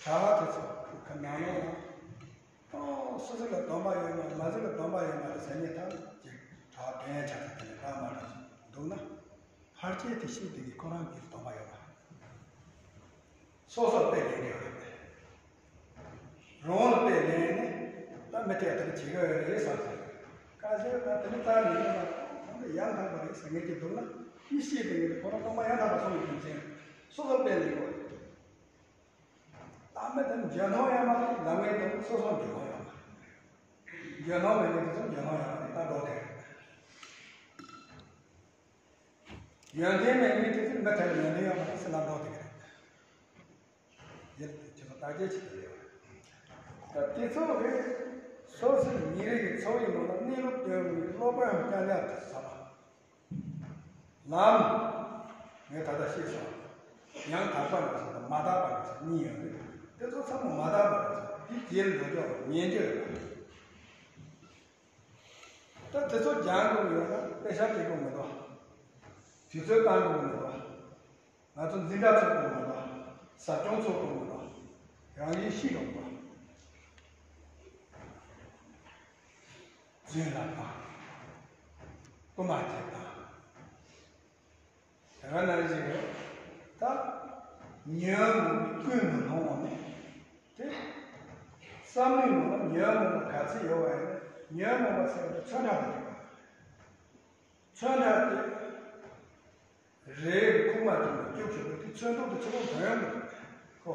གྲྭ་པ་དེ་ཚོ་གི་ནང་ལོགས་ལ་ཨོ་སོ་སོ་ལ་སྡོམ་པ་ཡོད་མ་རེད། མ་སོ་ལ་སྡོམ་པ་ཡོད་མ་རེད་ཟེར་མཁན་ཐམས་ཅད་གྲྭ་པ་དོན་ཡ་ཆ་ཚང་དེ་ལས་ལྷག་མ་རེད་འདུག་ན། ཕལ་ཆེར་དེ་ཤེས་དེ་གི་ཁོ་རང་གི་སྡོམ་པ་ཡོད་མ་རེད། སོ་སོར་དཔེ་ལེན་གི་ཡོད་རེད། རང་ལ་དཔེ་ལེན་ནས་ད་མི་དེ་ལྟར་བྱེད་ཀྱི་ཡོད་རེད་བསམ་སོང་། ཁ་ཤས་ད་དེ་ནི་ད་ལས་ཡིན་ན་ཁོང་ཚོ་ཡང་དག་པ་རེད་ཟེར་མཁན་ཅིག་འདུག་ན། ཡིད་ཤེས་དེ་ངེས་ཁོ་རང་སྟོང་པ་ཡང་དག་པ་སོང་བའི་རྒྱུ་མཚན་སོ་སོར་དཔེ་ལེན་དགོས་རེད། ད་མི་དེ་འཇོན་ཐང་ཡང་མ་རེད། ལམ་ངན་དེ་སོ་སོར་འཇོན་ཐང་ཡང་མ་རེད། འཇོན་ཐང་མེད་མཁན་དེ་ཚོ་འཇོན་ཐང་ཡང་མ་རེད། ད་འགྲོ་དེ་རེད། ཡོན་ཏན་མེད་མཁན་དེ་ཚོ་མི་དེ་ལ་ཡོན་ཏན་ཡང་མ་རེད་ཟེར་ལབ་འགྲོ་དེ་རེད། ཡིད་དུ་ཆེས་པ་བརྟག་དཔྱད་བྱེད་དུ་ལེགས་པ། ད་དེ་ཚོ་རེད། སོ་སོའི་ཉིན་རེ་གི་འཚོ་བའི་ནང་ལ་གནས་ལུགས་སྟོན་མི་སློབ་དཔོན་ཡང་བསྐྱར་ཡང་དུ་ཟབ་པ། ལམ། ངས་ད་ལྟ་བཤད་སོང་། ཡང་དག་པ་འདྲ་ཟེར་དང་མ་དག་པ་འདྲ་ཟེར་གཉིས་ཡོད་རེད། དེ་ཚོ་ཚང་མ་མ་དག་པ་འདྲ་ཟེར་དེ་རྗེས་ལ་འགྲོ་ཆོག་པ་ཉན་རྒྱུ་རེད་པ། ད་དེ་ཚོ་སྦྱང་དགོས་ཡོད་ན་དཔེ་ཆ་སྤྲད་དགོས་མི་འདུག་དུས་ཚོད་བཏང་དགོས་མི་འདུག་ང་ཚོ་འཛིན་གྲྭ་ཚོགས་དགོས་མི་འདུག་ཟབ་སྦྱོང་ཚོགས་དགོས་མི་འདུག་རང་ཡིད་ཤེས་དགོས་མི་འདུག་རྫུན་ལབ་དང་། རྐུ་མ་བྱེད་དང་། དེ་ག་ནང་བཞིན་རེད། ད་ཉོན་མོངས་པའི་ཀུན་མི་སློང་བ་ནི་དེ། བསམ་བློའི་ནང་ལ་ཉོན་མོངས་པ་ག་ཚོད་ཡོད་པ་ཡིན་ན་ཉོན་མོངས་པ་ཟེར་བ་དེ་ཚོན་ཁྲ་དང་འདྲ་བ། ཚོན་ཁྲ་དེ་རེད། ཁུག་མ་ཐུབ་ནས་སྐྱུག་བྱེད་པ་དེ་ཚོན་མདོག་དེ་ཚོ་ལོང་དོན་ཡོད་མ་རེད་ཁོ།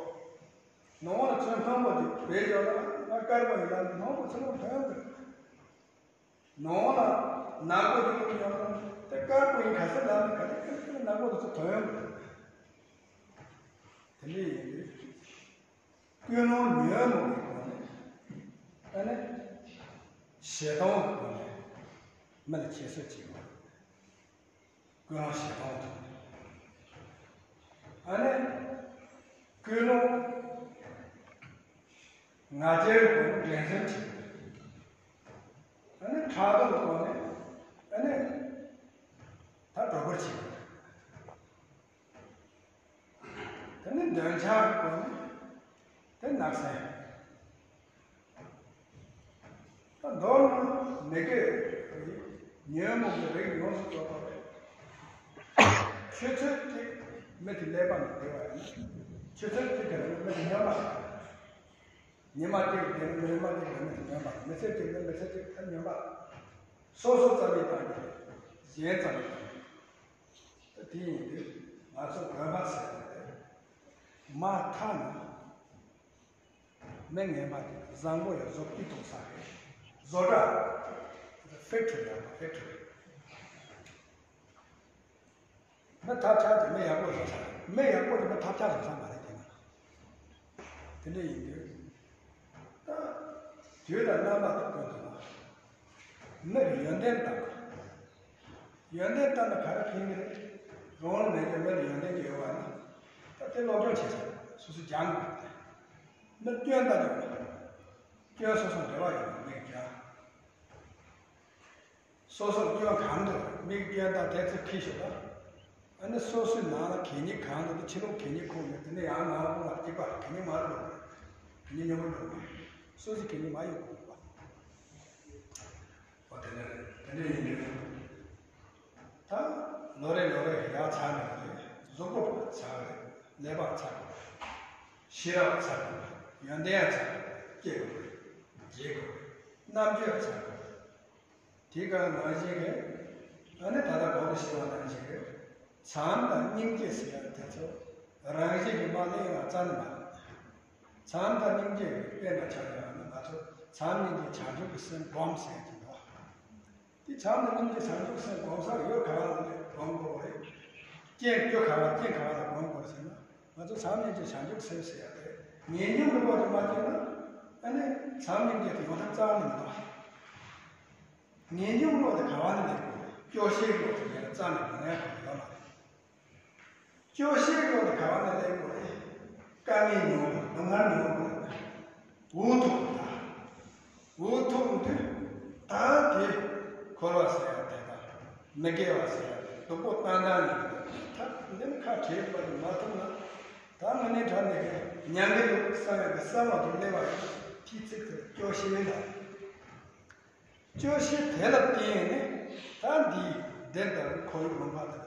ནང་ལ་ཚོན་སྔོན་པོ་དེ་བེད་སྦྱོར་ན་ང་དཀར་པོ་ཡིན་ལབ་ནས་སྔོན་པོ་ཚོ་ལོང་དོན་ཡོད་མ་རེད། ནང་ལ་ནག་པོ་ཅིག་ཡོང་ན་དེ་དཀར་པོ་ཡིན་ག་ས་ལབ་ནས་ག་དེ་ཁེར་ཁེར་ནག་པོ་དེ་ཚོ་དོན་ཡོང་གི་རེད། དེ་འདྲ་ཡིན་དུས་ཀུན་སློང་ཉོན་མོངས་པའི་སྒོ་ནས་ཨ་ནི་ཞེ་སྡང་སྒོ་ནས་མི་ལ་ཁྱད་གསོད་བྱེད་དགོས། ཀུན་སློང་ཞེ་སྡང་དང་། ཨ་ནི་ཀུན་སློང་ང་རྒྱལ་སྒོ་ནས་འགྲན་སེམས་བྱེད་དགོས། ཨ་ནི་ཕྲག་དོག་སྒོ་ནས་ཨ་ནི་ད་གྲོགས་པོར་བྱེད་དགོས། དེ་ནི་འདོད་ཆགས་སྒོ་ནས་དེ་བརྣབ་སེམས། ད་མདོར་ན་མི་དགེ་བའི་ཉོན་མོངས་ཀྱི་རིགས་ཡོངས་སུ་རྫོགས་པ་རེད། ཆུ་ཚོད་གཅིག་མི་དེ་ཀླད་པ་ནས་བརྡོལ་བ་ཡིན་ན། ཆུ་ཚོད་གཅིག་གི་རིང་ལ་མི་དེ་ཉོན་པ་རེད། ཉི་མ་གཅིག་གི་རིང་ལ་ཉི་མ་གཅིག་གི་རིང་མི་དེ་ཉོན་པ་རེད། མི་ཚེ་གཅིག་ལ་མི་ཚེ་གཅིག་ད་ཉོན་པ་རེད། སོ་སོ་རྩ་མེད་བཏང་གི་རེད། གཞན་རྩ་མེད་བཏང་གི་རེད། ད་དེ་ཡིན་དུས་ང་ཚོ་དགོན་པ་ཟེར་བ་དེ་མ་མཐའ་ན། མི་ངན་པ་དེ་བཟང་པོ་ཡང་བཟོ་སྐྱིད་གཏོང་ས་རེད། བཟོ་གྲྭ། ཕེག་ཊི་རི་ཡག་པ་ཕེག་ཊི་རི། མི་ཐབས་ཆག་དེ་མི་ཡག་པོ་བཟོ་ས་རེད། མི་ཡག་པོ་དེ་མི་ཐབས་ཆག་བཟོ་ས་མ་རེད་དེ་ན། དེ་འདྲ་ཡིན་དུས། ད་དུས་དང་རྣམ་པ་དང་ཀུན་ཏུ་ན། མི་གི་ཡོན་ཏན་དང་། ཡོན་ཏན་ལྟར་ན་ག་རེ་ཕན་གྱི་རེད། རང་ལ་མེད་པའི་མི་ལ་ཡོན་ཏན་ཅིག་ཡོད་པ་ན། ད་དེ་སློབ་སྦྱོང་བྱེད་ཆོག་སོ་སོ་སྦྱང་དགོས་ཏེ། མི་སྐྱོན་ལྟ་ཡོད་པ། སྐྱོན་སོ་སོ་འབྲེལ་བ་ཡོད་པ་མི་སྦྱང་། སོ་སོར་སྐྱོན་གང་འདུག་མིག་སྐྱོན་དང་དེ་ཚོ་ཁྱི་ཤོག་ད། ཨ་ནི་སོ་སོའི་ནང་ལ་གད་སྙིགས་གང་འདུག་དེ་ཕྱི་ལོགས་གད་སྙིགས་ཁུག་ནས་དེ་ནས་ཡང་ནང་ལ་ཁུག་པ་གཅིག་པ་གད་སྙིགས་མ་རུ་འགྲོ་གི་རེད། གད་སྙིགས་སྙོམས་པོ་འགྲོ་གི་རེད། སོ་སོའི་གད་སྙིགས་མ་ཡོང་གི་རེད་པ། འོ་དེ་འདྲ་རེད། དེ་འདྲ་ཡིན་དུས། ད་ ལོ་རེ་ལོ་རེ་ཡར་ཚར་ནས་རེད། གཟུགས་པོ་ཚར་རེད། ཀླད་པ་ཚར་དགོས་རེད། ཤེས་རབ་ཚར་དགོས་རེད། ཡོན་ཏན་ཚར་དགོས་རེད། སྐྱེ་དགོས་རེད། རྒྱས་དགོས་རེད། རྣམ་དཔྱོད་ཚར་དགོས་རེད། དེ་ག་ནང་བཞིན་རེད། ཨ་ནི་ད་ལྟ་གོང་དུ་ཞུས་པ་ནང་བཞིན་རེད། བྱམས་དང་སྙིང་རྗེ་ཟེར་ཡ་དེ་ཚོ་རང་བཞིན་གྱིས་མ་གླེང་བ་རྩ་ནས་མ་རེད། བྱམས་དང་སྙིང་རྗེ་དཔེར་ན་ཆ་བཞག་ན་ང་ཚོ་བྱམས་སྙིང་རྗེ་བྱང་ཆུབ་ཀྱི་སེམས་སྒོམ་ཟེར་གྱི་འདུག་དེ་བྱམས་དང་སྙིང་རྗེ་བྱང་ཆུབ་སེམས་སྒོམ་ས་ཡོད་ག་བ་ལ་སྒོམ་དགོས་རེད། རྐྱེན་སྐྱོ་ག་བ་རྐྱེན་ག་བ་ལ་སྒོམ་དགོས་ཟེར་ན། ང་ཚོ་བྱམས་སྙིང་རྗེ་བྱང་ཆུབ་སེམས་ཟེར་ཡ་དེ་ངེས་འབྱུང་གི་སྒོ་ནས་མ་སྐྱེས་ན། ཨ་ནི་བྱམས་སྙིང་རྗེ་དེ་ཡོང་ཐབས་རྩ་བ་ནས་མི་འདུག་ངེས་འབྱུང་བློ་དེ་ག་བ་ནས་སླེབས་དགོས་རེད། སྐྱོ་ཤས་བློ་དེ་ངེད་ལ་རྩ་ནས་མི་ངན་དགོས་ཡོད་མ་རེད། སྐྱོ་ཤས་བློ་དེ་ག་བ་ནས་སླེབས་དགོས་རེད། དཀའ་ངལ་མྱོང་དགོས་རེད། སྡུག་བསྔལ་མྱོང་དགོས་རེད། འུ་ཐུག་ད། འུ་ཐུག་དུས་ད་དེ་འཁོར་བ་ཟེར་ཡ་དེ་དང་མི་དགེ་བ་ཟེར་ཡ་དེ་སྡུག་པོ་བཏང་བཏང་ཡིན་གྱི་འདུག་ད་འདི་ནི་ཁ་བྲལ་བ་ཡིན་མ་ཐུབ་ན། ད་ང་ནི་དྲ་འདི་གི་ཉན་གི་འདུག་བསམ་ཡ་གི་བསམ་བློ་དེ་སླེབས་པ་ཡིན་ན་དེའི་ཚིག་དེ་སྐྱོ་ཤས་ལ། སྐྱོ་ཤས་དེ་ལ་བརྟེན་ནས་ད་འདིའི་བདེན་པར་ཁོར་ཡུག་ལུང་པ་དེ་ལ་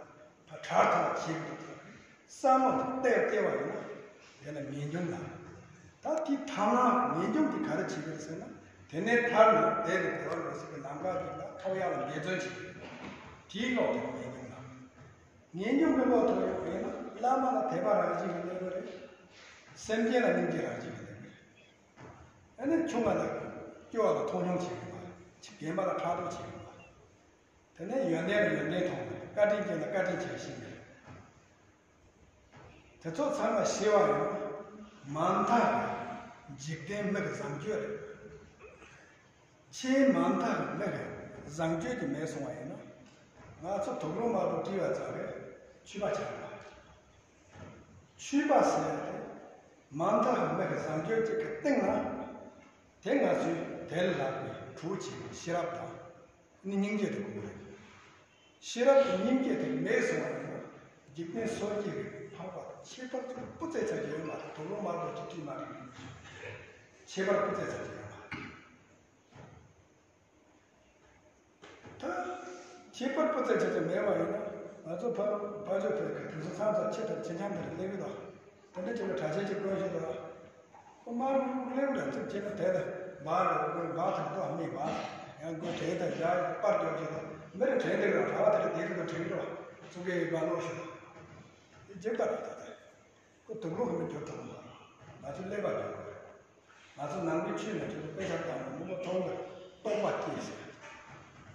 ཕར་དྲག་ཐུབ་པ་བྱེད་དགོས་ཀྱི་བསམ་བློ་དེ་གཏད་གཏད་པ་ཡིན་ན་དེ་ལ་ངེས་འབྱུང་ལ། ད་དེའི་ཐ་མ་ངེས་འབྱུང་དེ་ག་རེ་བྱེད་ཀྱི་རེད་ཟེར་ན། དེ་ནས་ཐར་ནས་བདེ་བའི་བདེ་བ་འགྲོ་སྲིད་པའི་ལམ་ཁ་དེ་ལ་ཐོབ་ཡག་ལ་འབད་བརྩོན་བྱེད་ཀྱི་རེད། དེའི་ལོག་དེ་ངེས་འབྱུང་ལ། ངེས་འབྱུང་གི་བློ་ཐོབ་ཡོད་པ་ཡིན་ན་བླ་མ་ལ་དད་པ་རང་བཞིན་གྱིས་སླེབས་པ་རེད། སེམས་ཅན་ལ་སྙིང་རྗེ་རང་བཞིན་གྱིས་སླེབས་པ་རེད། ཨ་ནི་ཆུང་བ་ལ་སྐྱོ་བ་ལ་མཐོང་ཆུང་བྱེད་ཀྱི་མ་རེད། རྒན་པ་ལ་ཕྲག་དོག་བྱེད་ཀྱི་མ་རེད། དེ་ནས་ཡོན་ཏན་ལ་ཡོན་ཏན་མཐོང་བ་རེད། བཀའ་དྲིན་ཅན་ལ་བཀའ་དྲིན་ཆེ་ཤེས་ཀྱི་རེད། དེ་ཚོ་ཚང་མ་ཤེས་པ་ཡིན་ན་མ་མཐའ་འཇིག་རྟེན་མི་གི་བཟང་སྤྱོད་རེད། ཆེས་མ་མཐའ་མི་གི་བཟང་སྤྱོད་ཀྱི་མེད་སོང་བ་ཡིན་ན། ང་ཚོ་དུག་ལོག་དམར་པོ་བཀྲུས་པ་ཙམ་རེད། ཆོས་པ་ཆགས་པ། ཆོས་པ་ཟེར་ཡ་དེ་མ་མཐའ་མི་གི་བཟང་སྤྱོད་ཅིག་གི་སྟེང་ན། དེ་ང་ཚོས་དེ་ལ་ལྷག་པའི་གྲུ་བྱས་པའི་ཤེས་རབ་དང་ནི་སྙིང་རྗེ་དེ་དགོས་རེད། ཤེས་རབ་དང་སྙིང་རྗེ་དེ་མེད་སོང་བ་ཡིན་ན་འཇིག་རྟེན་སོ་སྐྱེ་གི་འཕགས་པ་ཁྱད་པར་ཅིག་སྤུ་རྩེ་ཚ་གི་ཡོད་མ་རེད། དུག་ལོག་དམར་པོ་ཅིག་བཀྲུས་མ་རེད། ཁྱད་པར་སྤུ་རྩེ་ཚ་གི་ཡོད་མ་རེད། ད་ཁྱད་པར་སྤུ་རྩེ་ཆ་ཆ་མེད་པ་ཡིན་ན་ང་ཚོ་ཕ་ཕ་ཆོས་ཕེབས་ཀྱི་དུས་ཚོད་མཚམས་མཚམས་ཆེ་ཐབས་ཆེ་ཆུང་དེར་སླེབས་ཀྱི་འདུག་དེ་འདྲ་བྱས་ན་གྲྭ་ཆས་ཀྱི་དཀོན་ཞིག་འདུག་ཁོ་མར་སླེབས་འདྲ་ཚིག་བྱས་ན་དེ་ལ་འབག་རེད། དཀོན་འབག་ཐག་ཏུ་མི་འབག་ཡང་དཀོན་དྲན་དང་འཇགས་པར་འཇོག་བྱེད་དང་མི་རེ་དྲན་འདུག་ར་གྲྭ་བ་དེ་རེ་དེ་རེ་དང་དྲན་འགྲོ་ཚུགས་ཀྱི་ཡོད་པ་ལོག་ཤོག་དེ་རྗེས་པ་རེད། ད་ལྟ་ཁོ་དུག་ལོག་གི་མི་འགྱུར་ཐུབ་མ་རེད། ང་ཚོ་ཀླད་པ་འགྱུར་དགོས་རེད། ང་ཚོ་ནང་པའི་ཆོས་ནང་ཆོས་དཔེ་ཆ་བཏང་ནས་མི་མཐོང་བར་རྟོགས་པ་སྐྱེས་ཟེར།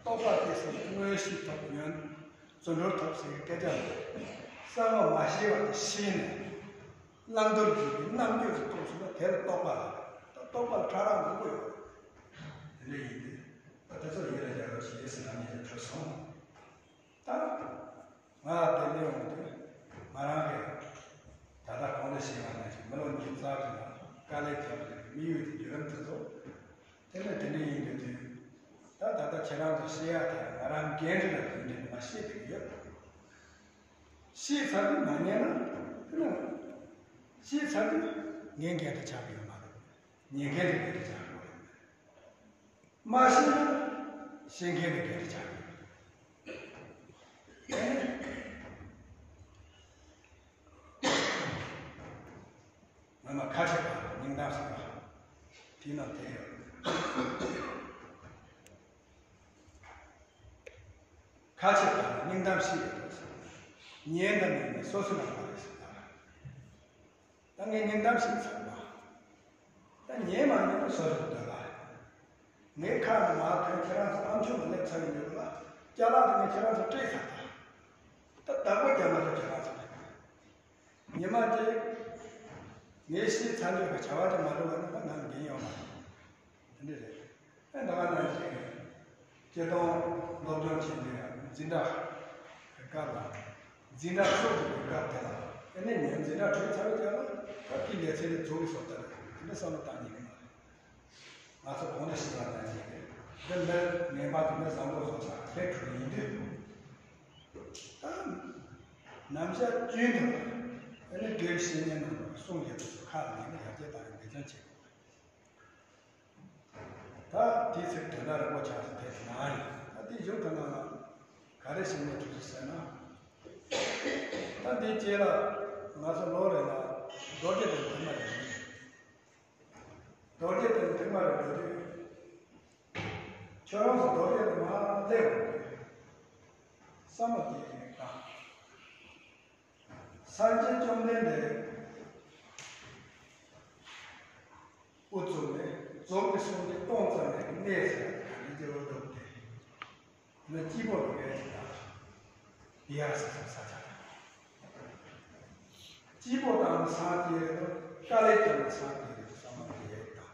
རྟོགས་པ་སྐྱེས་ཟེར་ན་མངོན་ཤེས་ཐོབ། ཡོན་རྫུ་འཕྲུལ་ཐོབ་ཟེར་བའི་སྐད་ཆ་རེད། གསང་བ་མ་ཤེས་པ་དེ་ཤེས་ནས་བླང་དོར་གྱི་རྣམ་དཔྱོད་ཅིག་རྟོགས་ཐུབ་ན་དེ་ལ་རྟོགས་པ་རེད། ད་རྟོགས་པ་ལ་ཕྲ་རགས་མང་པོ་ཡོད་རེད། དེ་འདྲ་ཡིན་དུས་ད་དེ་ཚོ་ཡིད་ལ་འཇགས་རོགས་བྱེད་ཟེར་ན་ངས་ཀྱང་གྲོལ་སོང་། ད་ང་དེ་ལས་འོང་དུས་ང་རང་གིས་ད་ལྟ་གོང་དུ་ཞུས་པ་ནང་བཞིན་མི་ལོ་ཉི་ཤུ་རྩ་གཅིག་ལ་དཀའ་ལས་བརྒྱབ་པའི་དམིགས་ཡུལ་དེ་བརྒྱུད་རིམ་དེ་ཚོ་དེ་ནས་དེ་འདྲ་ཡིན་དུས་དུས་ད་ད་ལྟ་ཁྱེད་རང་ཚོ་ཤེས་ཡ་དེ་ང་རང་འགན་འཁྲི་ལ་དེ་འདྲ་མ་ཤེས་དེ་ཡོད། ཤེས་ཚར་དུས་མ་ཉན་ན་དེ་ནི་ཤེས་ཚར་དུས་ངའི་འགན་འཁྲི་ཆགས་ཀྱི་ཡོད་མ་རེད། ཉན་མཁན་དེ་འགན་འཁྲི་ཆགས་ཀྱི་ཡོད་རེད། མ་ཤེས་ན་ཤེས་མཁན་དེ་འགན་འཁྲི་ཆགས་ཀྱི་ཡོད་རེད། ངོ་མ་ཁ་ཆེ་བ་སྙིང་གཏམ་ཟེར་བ་དེའི་ནང་དེ་ཡོད། ཁ་ཆེ་བ་སྙིང་གཏམ་ཤེས་ཡོད་དོ་ཟེར། ཉན་དང་མིན་ནི་སོ་སོ་རང་པ་རེད་ཟེར་ད། ད་ངས་སྙིང་གཏམ་ཞིག་ཚར་བ། ད་ཉན་མ་ཉན་དུ་སོ་སོར་འདོད་པ། ངའི་ཁ་ནས་མར་ཐོན། ཁྱེད་རང་ཚོ་ཨམ་ཆུང་ལ་སླེབས་ཚར་བའི་ཉིན་ལ་ཅ་ལག་དེ་ངས་ཁྱེད་རང་ཚོ་སྤྲད་ཚར་ད། ད་བདག་པོ་རྒྱག་མ་ཐུབ་ཁྱེད་རང་ཚོ་ལ། ཉི་མ་གཅིག་ངས་ཤེས་ཚར་འདོད་པའི་བྱ་བ་དེ་མ་འགྲུབ་པ་ན་ང་ལ་འགན་ཡོད་མ་རེད། དེ་འདྲ་རེད། ཨ་ད་ག་ནང་བཞིན་སྤྱིར་བཏང་སློབ་སྦྱོང་བྱེད་དུས་ཡང་འཛིན་གྲྭ་གི་སྐབས་ལ་འཛིན་གྲྭ་ཚོགས་དགོས་པའི་སྐབས་དེ་ལ་ཨ་ནི་ངས་འཛིན་གྲྭ་གྲོལ་ཚར་བའི་རྗེས་ལ་ད་དེའི་ལས་ཚན་དེ་རྫོགས་ཀྱི་བཟོ་ལྟ་རེད། དེ་འདྲ་བསམ་བློ་བཏང་ཉན་གི་མ་རེད། ང་ཚོ་གོང་དུ་ཞུས་པ་ནང་བཞིན་རེད། འདི་མི་ངན་པ་དེ་འདྲ་བཟང་པོ་བཟོ་ས་ཁྱེད་གྲོལ་ཡིན་དུས་ད་ནམ་ཞག་རྒྱུན་དུ་ཨ་ནི་འབྲེལ་བཤད་ཉན་ནང་གསུང་རྒྱབ་ཚོ་ཁག་ལ་ནི་ཡར་རྒྱས་བཏང་ཡང་འབད་བརྩོན་བྱེད་དགོས། ད་དེའི་ཚིག་དོན་དག་རིང་པོ་ཆགས་སོང་། དེ་ནང་རེད། ད་དེའི་གཞུག་ཏུ་ནང་ལ་ག་རེ་བཤད་ནས་གྲུབ་ཟེར་ན། འདི་རྗེས་ལ་ང་ཚོ་ལོ་རེ་ལ་རྡོ་རྗེ་གདན་ཐེངས་མ་རེ་འགྲོ་གི་རེད། རྡོ་རྗེ་གདན་ཐེངས་མ་རེ་འགྲོ་དུས། ཁྱོད་རང་ཚོ་རྡོ་རྗེ་གདན་མར་སླེབས་འོང་དུས། བསམ་བློ་དེ་ཡིན་དང་། སངས་རྒྱས་བཅོམ་ལྡན་འདས་དབུ་བཙུགས་ནས་རྫོགས་པའི་སངས་རྒྱས་སྟོང་ཙམ་ནས་གནས་ཟེར་ཡ་དེ་ག་འདྲ་སྐྱེ་བོ་འདུག་སྟེ། ང་སྐྱིད་པོ་འདུག་གས་ཅིག་དང་། དེ་ཡར་སི་སི་ས་ཆ་དང་། སྐྱིད་པོ་དང་སངས་རྒྱས་རེད་དོ། དཀའ་ལས་ཀྱང་སངས་རྒྱས་རེད་དོ་བསམ་བློ་དེ་ཡོད་དང་།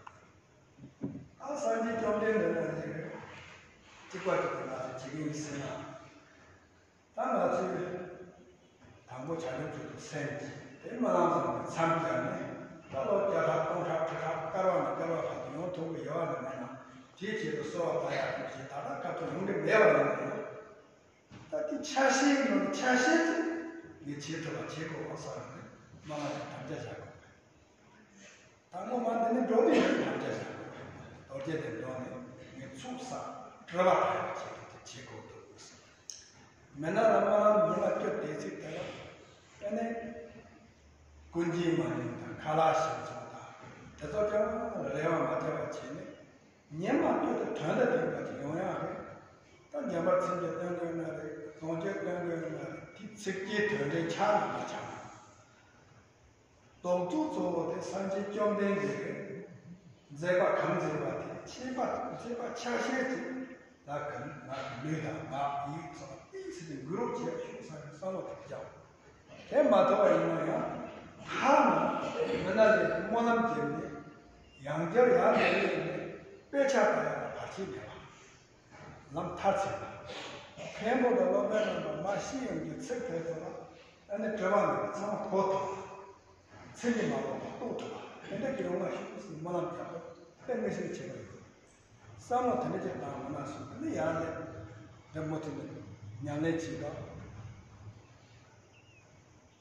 ཨ་སངས་རྒྱས་བཅོམ་ལྡན་འདས་ལ་ཡིན་རེད། གཅིག་པ་གཅིག་ཏུ་ང་ཚོས་བྱེད་ཀྱི་ཡིན་ཟེར་ན། ད་ང་ཚོས་དང་པོ་བྱ་རིམ་ཁྲོད་དུ་སེམས་ཀྱིས་དེ་སྨོན་ལམ་བཟང་པོའི་མཚམས་སྦྱར་ནས། ད་ལོ་བརྒྱ་ཕྲག་སྟོང་ཕྲག་ཁྲི་ཕྲག་བསྐལ་བ་ནས་བསྐལ་བ་བར་དུ་ཡོང་ཐུབ་ཀྱི་ཡོད་པ་ནི་མེད་ན། དེའི་ཆེད་དུ་གསོལ་བ་བཏབ་ཡག་ཅིག་ད་ལྟ་སྐབས་སུ་ཡོང་གི་མེད་པ་ཡིན་ན་ཡང་། ད་དེ་ཆ་ཤས་ནང་ཆ་ཤས་ཅིག་ངས་བྱེད་ཐུབ་པ་བྱེད་དགོས་པ་བསམ་ནས་སྨོན་ལམ་གྱི་དམ་བཅའ་བཞག་དགོས་པ་རེད། དང་པོ་མ་འདི་ནི་འགྲོ་དུས་ཡང་དམ་བཅའ་བཞག་དགོས་པ་རེད། རྡོ་རྗེ་གདན་འགྲོ་ནས་ངས་ཚུགས་བསགས་གྲོལ་བ་ཐོབ་པ་བྱེད་ཐུབ་ཅིག་བྱེད་དགོས་འདུག་ཟེར། མི་ན་ལ་སྨོན་ལམ་ཉི་མ་བཅུ་དེ་ཚིག་དེ་ལ་ཨ་ནི། ཀུན་མཁྱེན་མ་ནིང་དང་ཁ་ལག་ཞིག་ཚོགས་དང་། དེ་ཚོ་ཀྱང་རེ་བ་མ་བརྒྱབ་པ་བྱས་ནས། ཉི་མ་བཅུ་དེ་དོན་དང་ལྡན་པ་ཅིག་ཡོང་ཡག་རེད། ད་འཇམ་དཔལ་མཚན་བརྗོད་སྟོན་དགོས་ན་རེད། གཟུངས་བརྗོད་སྟོན་དགོས་ན་རེད། དེ་ཚིགས་བཅད་དོན་འགྲེལ་ཆགས་ན་མ་ཆགས་ན། རྡོག་རྫོགས་གཙོ་བོ་དེ་སངས་རྒྱས་བཅོམ་ལྡན་འདས་ཀྱིས་མཛད་པ་གང་མཛད་པ་དེ་ཁྱད་པར་མཛད་པ་ཆ་ཤས་ཅིག་ལ་གང་ང་གི་ལུས་དང་ངག་ཡིད་གསུམ་ཏོག་ཙམ་གྱི་འགུལ་རོགས་བྱས་ཤོག་བསམ་པའི་བསམ་བློ་དེ་བརྒྱབ། དེ་མ་ཐུབ་པ་ཡིན་ན་ཡང་། ཐ་ན་མི་སྣ་ལས་སྨོན་ལམ་བརྒྱབ་ནས་ཡང་བསྐྱར་ཡང་བསྐྱར་ཡིན་ནས་དཔེ་ཆ་ལྟ་ཡག་ལ་བར་ཆད་མེད་པ། ལམ་མཐའ་ཚིག་པ། མཁན་པོ་དང་སློབ་དཔོན་རྣམ་པ་མར་ཤེས་ཡོང་རྒྱུའི་ཚིག་དེ་ཚོ་ལ་ཨ་ནི་དྲི་བ་འདི་ཚང་མ་གོ་ཐུབ་པ། ཚིག་ནི་མ་ལོག་པ་རྟོགས་ཐུབ་པ་དེ་འདྲ་གི་ཡོང་བ་ཤོག་ཟེར་སྨོན་ལམ་རྒྱག་དགོས། དཔེ་མི་སྲིད་བྱེད་པ་ཡིན། བསམ་བློ་དེ་འདྲ་ཅིག་བཏང་མ་གནང་སོང་། དེ་ནི་ཡར་ལས་འདི་མུ་མཐུད་ནས་ཉམས་ལེན་བྱེད་དགོས།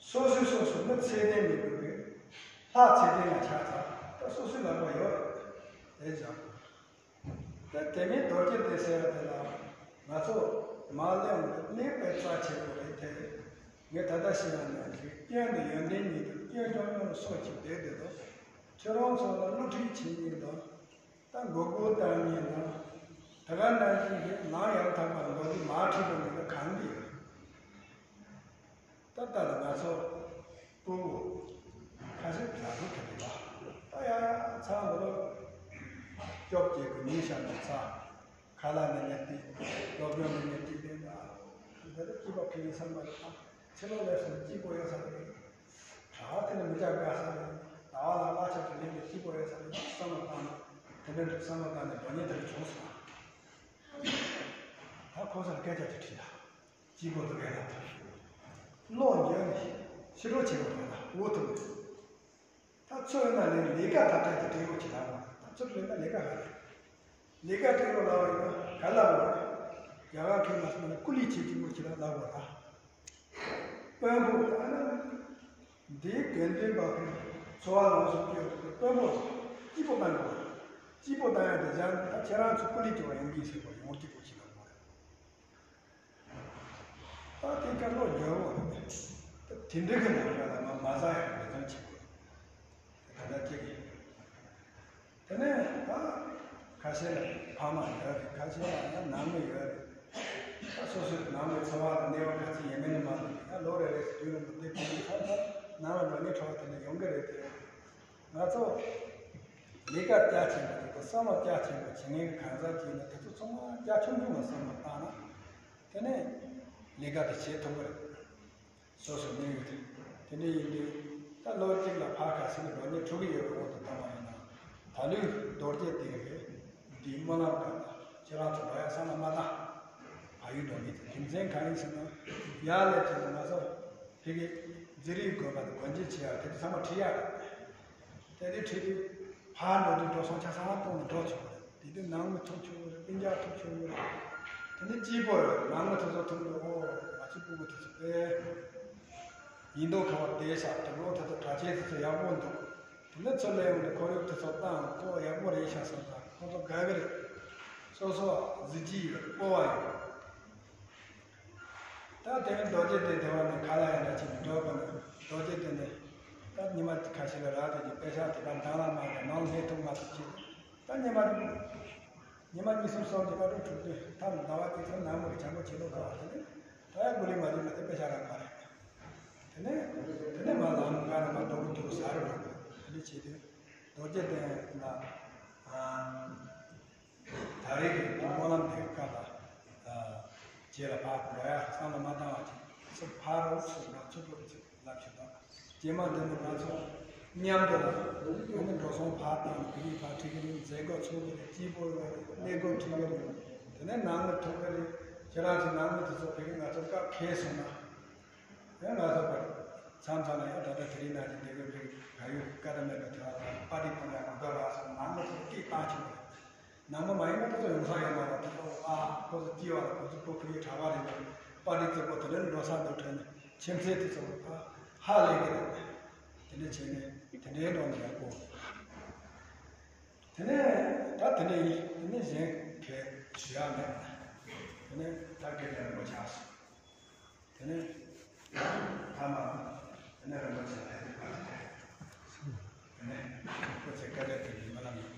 སོ་སོས་སོ་སོ་མི་ཚད་ལྡན་མི་དགོས་པས། ལྷ་ཚད་ལྡན་ལ་ཆགས་ཚར། ད་སོ་སོའི་ལག་པ་ཡོད་རེད། དེ་བཞག་དགོས། ད་དེ་མིན་རྡོ་རྗེ་གདན་ཟེར་བ་དེ་ལ་ང་ཚོ་མ་སླེབས་འོང་དུས་གནས་དཔེ་རྩ་ཆེན་པོ་རེད་དེ། ངས་ད་ལྟ་བཤད་ཡ་ནང་བཞིན་སྐྱོན་དང་ཡོན་ཏན་གཉིས་དང་སྐྱོན་ཆུང་ཆུང་སོགས་ཀྱི་བསྡད་དེ་དང་། ཁྱོད་རང་ཚོ་ལ་བསླུ་བྲིད་བྱེད་མཁན་དང་། ད་མགོ་སྐོར་བཏང་མཁན་དང་། དེ་ག་ནང་བཞིན་གྱི་ནང་ཡང་དག་པར་མགོ་སྐོར་མ་བྲིས་པ་མིན་ན་གང་གི་ཡོད། ད་ལྟ་ལ་ང་ཚོ་སྤུ་གུ་ཁ་ཤས་ལ་སློབ་ཕྲུག་རེད་པ། ད་ཡ་ཡ་ཚང་མ་ལོ་སྐྱོབ་བྱེད་དགོས། ཉིན་ཞག་ནས་ཚ། ཁ་ལག་ནས་ནས་ཏི། སློབ་སྦྱོང་ནས་ནས་ཏི་དེ་འདྲ། འདི་ལ་སྐྱིད་པ་ཕུལ་ཡིན་བསམ་པ་རེད་པ། ཕྱི་ལོགས་ལས་སུ་སྐྱིད་པོ་ཡོད་ས་རེད། གྲྭ་བ་དེ་ནི་མི་ཆགས་དགའ་ས་རེད། ཟླ་བ་ལ་གླ་ཆ་དེ་ལེན་ནས་སྐྱིད་པོ་ཡོད་ས་རེད། བསམ་བློ་བཏང་ནས་དེ་འདྲ་འདྲ་བསམ་བློ་བཏང་ནས་འགྲོ་ཉེན་དེ་འདྲ་བྱུང་སོང་། ད་ཁོ་ཚོར་སྐད་ཆ་ཅིག་དྲིས་ད། སྐྱིད་པོ་འདུག་གས་ན་ད། བློ་འགྱོད་ནས་ཕྱི་དྲོ་བྱེད་པ་རེད་ན་འུ་ཐུག་ནས། ད་ཚོད་ན་ལས་ལས་ཀ་ད་ལྟ་གི་སྤྲད་དགོས་ཀྱི་ལབ་པ། ད་ཚོད་ལས་ན་ལས་ཀ་ག་རེད། ལས་ཀ་སྤྲད་དགོས་ལབ་པ་ཡིན་ན་ག་ལབ་དགོས་རེད། རྒྱ་གར་ཁྱོད་མ་སོང་ན་ཀུ་ལི་བྱེད་ཀྱི་དགོས་ཀྱི་ལབ་དགོས་རེད། དཔོན་པོ་ད་ན་འདིའི་དགེ་འདུན་པ་ཁོ་འཚོ་བ་ལོངས་སུ་སྤྱོད་དགོས། དཔོན་པོ་སྐྱིད་པོ་བཏང་དགོས། སྐྱིད་པོ་བཏང་ཡ་དེ་སྦྱངས་ནས་ད་ཁྱེད་རང་ཚོ་ཀུ་ལི་སྤྲད་པ་ཡོང་གི་ཟེར་བ་ཡོང་གི་དགོས་ཀྱི་ལབ་དགོས་རེད། ད་དེ་ཀ་བློ་འགྱོད་པོ་རེད། ད་དེ་འདྲ་གི་ནང་ཀ་ལ་མ་མ་ཟ་ཡག་འབད་བརྩོན་བྱེད་དགོས། ད་ལྟ་གཅིག་གིས། དེ་ནས་ད་ཁ་ཤས་ལ་ཕ་མ་ཡོད་རེད། ཁ་ཤས་ལ་ཡང་ནང་མི་ཡོད་རེད། ད་སོ་སོའི་ནང་མི་འཚོ་བ་དང་གནས་བབ་ག་ཚོད་ཡིན་མིན་ནི་མ་ལོས་ཡང་ལོ་རེ་རེ་བཞིན་རྒྱུན་རིང་པོ་བསྡད་དུས་ཁ་ཁ་ནང་ལ་འགྲོ་ཉེན་འཕྲོ་བ་དེ་འདྲ་ཡོང་གི་རེད་དེ། ང་ཚོ་ལས་ཀ་རྒྱ་ཆེན་པོ་བྱེད་དགོས། བསམ་བློ་རྒྱ་ཆེན་པོ་བྱེད་མཁན་གྱི་གང་ཟག་ཅིག་ཡིན་ན་དེ་ཚོ་ཚང་མ་རྒྱ་ཆུང་ཆུང་ལ་བསམ་བློ་བཏང་ན། དེ་ནས་ལས་ཀ་དེ་བྱེད་ཐུབ་ཀྱི་རེད། སོ་སོའི་དམིགས་ཡུལ་དེ། དེ་འདྲ་ཡིན་དུས་ད་ལོ་གཅིག་ལ་ཕར་ཁ་ཤས་ཀྱི་འགྲོ་ཉེན་འཕྲོ་གི་ཡོད་པའི་འོག་ཏུ་བཏང་བ་ཡིན་ན། ད་ལོའི་རྡོ་རྗེ་གདན་རེད། འདིའི་སྨོན་ལམ་སྒང་ལ་ཁྱེད་རང་ཚོ་འགྲོ་ཡ་བསམ་བློ་མ་བཏང་། ཕ་ཡུལ་འགྲོ་ཉེན་དེ་རྒྱུ་མཚན་གང་ཡིན་ཟེར་ན། ཡར་ལས་བྱས་ན་ང་ཚོ་ཕ་གི་རྫི་རིགས་དགོན་པ་དང་སྒོ་འབྱེད་བྱེད་ཡ་དེ་ཚོ་ཚང་མ་ཁྲིད་ཡ་རེད། དེ་དུས་ཁྲིད་དུས་ཕར་འགྲོ་དུས་འགྲོ་སོང་ཆ་ཚང་མ་གཏོང་ནས་འགྲོ་ཆོག་གི་རེད། དེ་དུས་ནང་མི་ཐུག་ཆོག་གི་རེད། སྤུན་ཀྱག་ཐུག་ཆོག་གི་རེད། དེ་ནི་སྐྱིད་པོ་རེད། ནང་མི་དེ་ཚོ་ཐུག་འདུག་ཨོ་ང་ཚོའི་སྤུ་གུ་དེ་ཚོ་དཔེ་ཡིན་མདོག་ཁ་པོ་བསྡད་ཤག་དུག་ལོག་དེ་ཚོ་གྲྭ་ཆས་དེ་ཚོ་ཡག་པོ་འདུག་དེ་ནི་ཚུར་སླེབས་ཡོང་དུས་ཁོར་ཡུག་དེ་ཚོ་བཏང་ཁོ་ཡག་པོ་རེད་ཤག་བསམ་ཙང་ཁོ་ཚོ་དགའ་གི་རེད། སོ་སོ་གཟི་བརྗིད་ཡོད། སྤོབས་པ་ཡོད། ད་ ད་དེ་རིང་རྡོ་རྗེ་གདན་དེ་བ་ནས་ཁ་ལ་ཡ་འདྲ་ཅིག་འགྲོ་དགོས་ན། རྡོ་རྗེ་གདན་ནས་ད་ཉི་མ་ཁ་ཤས་ལ་རག་དེ་ཀྱི་དཔེ་ཆ་དེ་དག་འདང་ལ་མ་རེད། ནང་ལྷན་ཐུག་མ་ཐུག་ཅིག་ད་ཉི་མ་ཉི་མ་གཉིས་གསུམ་གསུམ་གྱི་བར་དུ་གྲུབ་དུས་ད་ཟླ་བ་གཅིག་ཙམ་ནང་མོར་བྱང་པོ་བྱེད་ལུགས་ག་བ་དེ་ནི་ད་ཡ་གུ་ལི་མ་རིག་ན་དེ་དཔེ་ཆ་རག་མ་རེད། དེ་ནས་དེ་ནས་མ་ལམ་ག་ན་མ་རྡོ་གུ་དུ་ཟ་རུ་རག་དེ་འདྲ་བྱེད་དུས་རྡོ་རྗེ་གདན་ལ། ད་རེས་ཀྱི་སྨོན་ལམ་དེ་སྐབས་ལ། རྗེས་ལ་ཕར་འགྲོ་ཡ་བསམ་བློ་མ་བཏང་བ་ཅིག་ཚུར་ཕར་རོགས་སུ་ང་ཚུར་འགྲོ་ཅིག་ལབ་བྱེད་དོ། རྗེས་མ་འདི་ནི་ང་ཚོ་མཉམ་དུ་ལ་ཨ་ནི་འགྲོ་སོང་ཕར་བཏང་བི་རིགས་ཕར་ཁྲིད་ཀྱི་རེད། མཛད་སྒོ་ཚུགས་ཀྱི་རེད། སྐྱིད་པོ་ཡོད་རེད། གནས་སྒོ་ཁྲིད་ཀྱི་རེད། དེ་ནས་ནང་མི་ཐུག་གི་རེད། ཁྱེད་རང་ཚོ་ནང་མི་དེ་ཚོ་བི་རིགས་ང་ཚོ་སྐབས་འཁེལ་སོང་ན། ཡང་ང་ཚོ་བར་མཚམས་མཚམས་ལ་ཡང་ད་ལྟ་དེ་རིང་ནང་གི་འདས་པའི་མི་ག་ཡོད་བཀའ་དྲིན་མེད་པའི་དུས་ལ་པར་ཊི་གཏོང་ཡག་གོ་སྐབས་རག་སོང་། ནང་མི་ཚོ་སྐད་བཏང་ཆོག་གི་རེད། ནང་མི་མ་ཡིན་ན་དེ་ཚོ་ཡོང་ས་ཡོད་མ་རེད། དེ་ཚོ་ཨ་ཁོ་ཚོ་སྐྱིད་པ་རེད། ཁོ་ཚོ་སྤུ་གུ་ཡི་གྲྭ་པ་རེད། པར་ཊི་རྩེ་པོ་དེ་ལས་འགྲོ་ས་འདུག་དྲན་ནས་ཁྱིམ་མཚེས་དེ་ཚོ་ཧ་ལས་ཀྱི་རེད། དེ་འདྲ་བྱས་ནས་དེ་འདྲའི་འགྲོ་ནས་ཡག་པོ། དེ་ནས་ད་དེ་འདྲ་ཡིན། དེ་ནས་གཞན་གས་ཞུ་ཡག་མེད། དེ་ནས་ད་དགེ་རྒན་རིན་པོ་ཆེ་ཨ་སོང་། དེ་ནས་ཐ་མ་དེ་ནས་རིན་པོ་ཆེ་ལ་ཡི་གེ་དེ་ནས་ཁོ་ཚོས་བཀའ་དྲིན་དེ་ཉིན་མ་ལ་མི་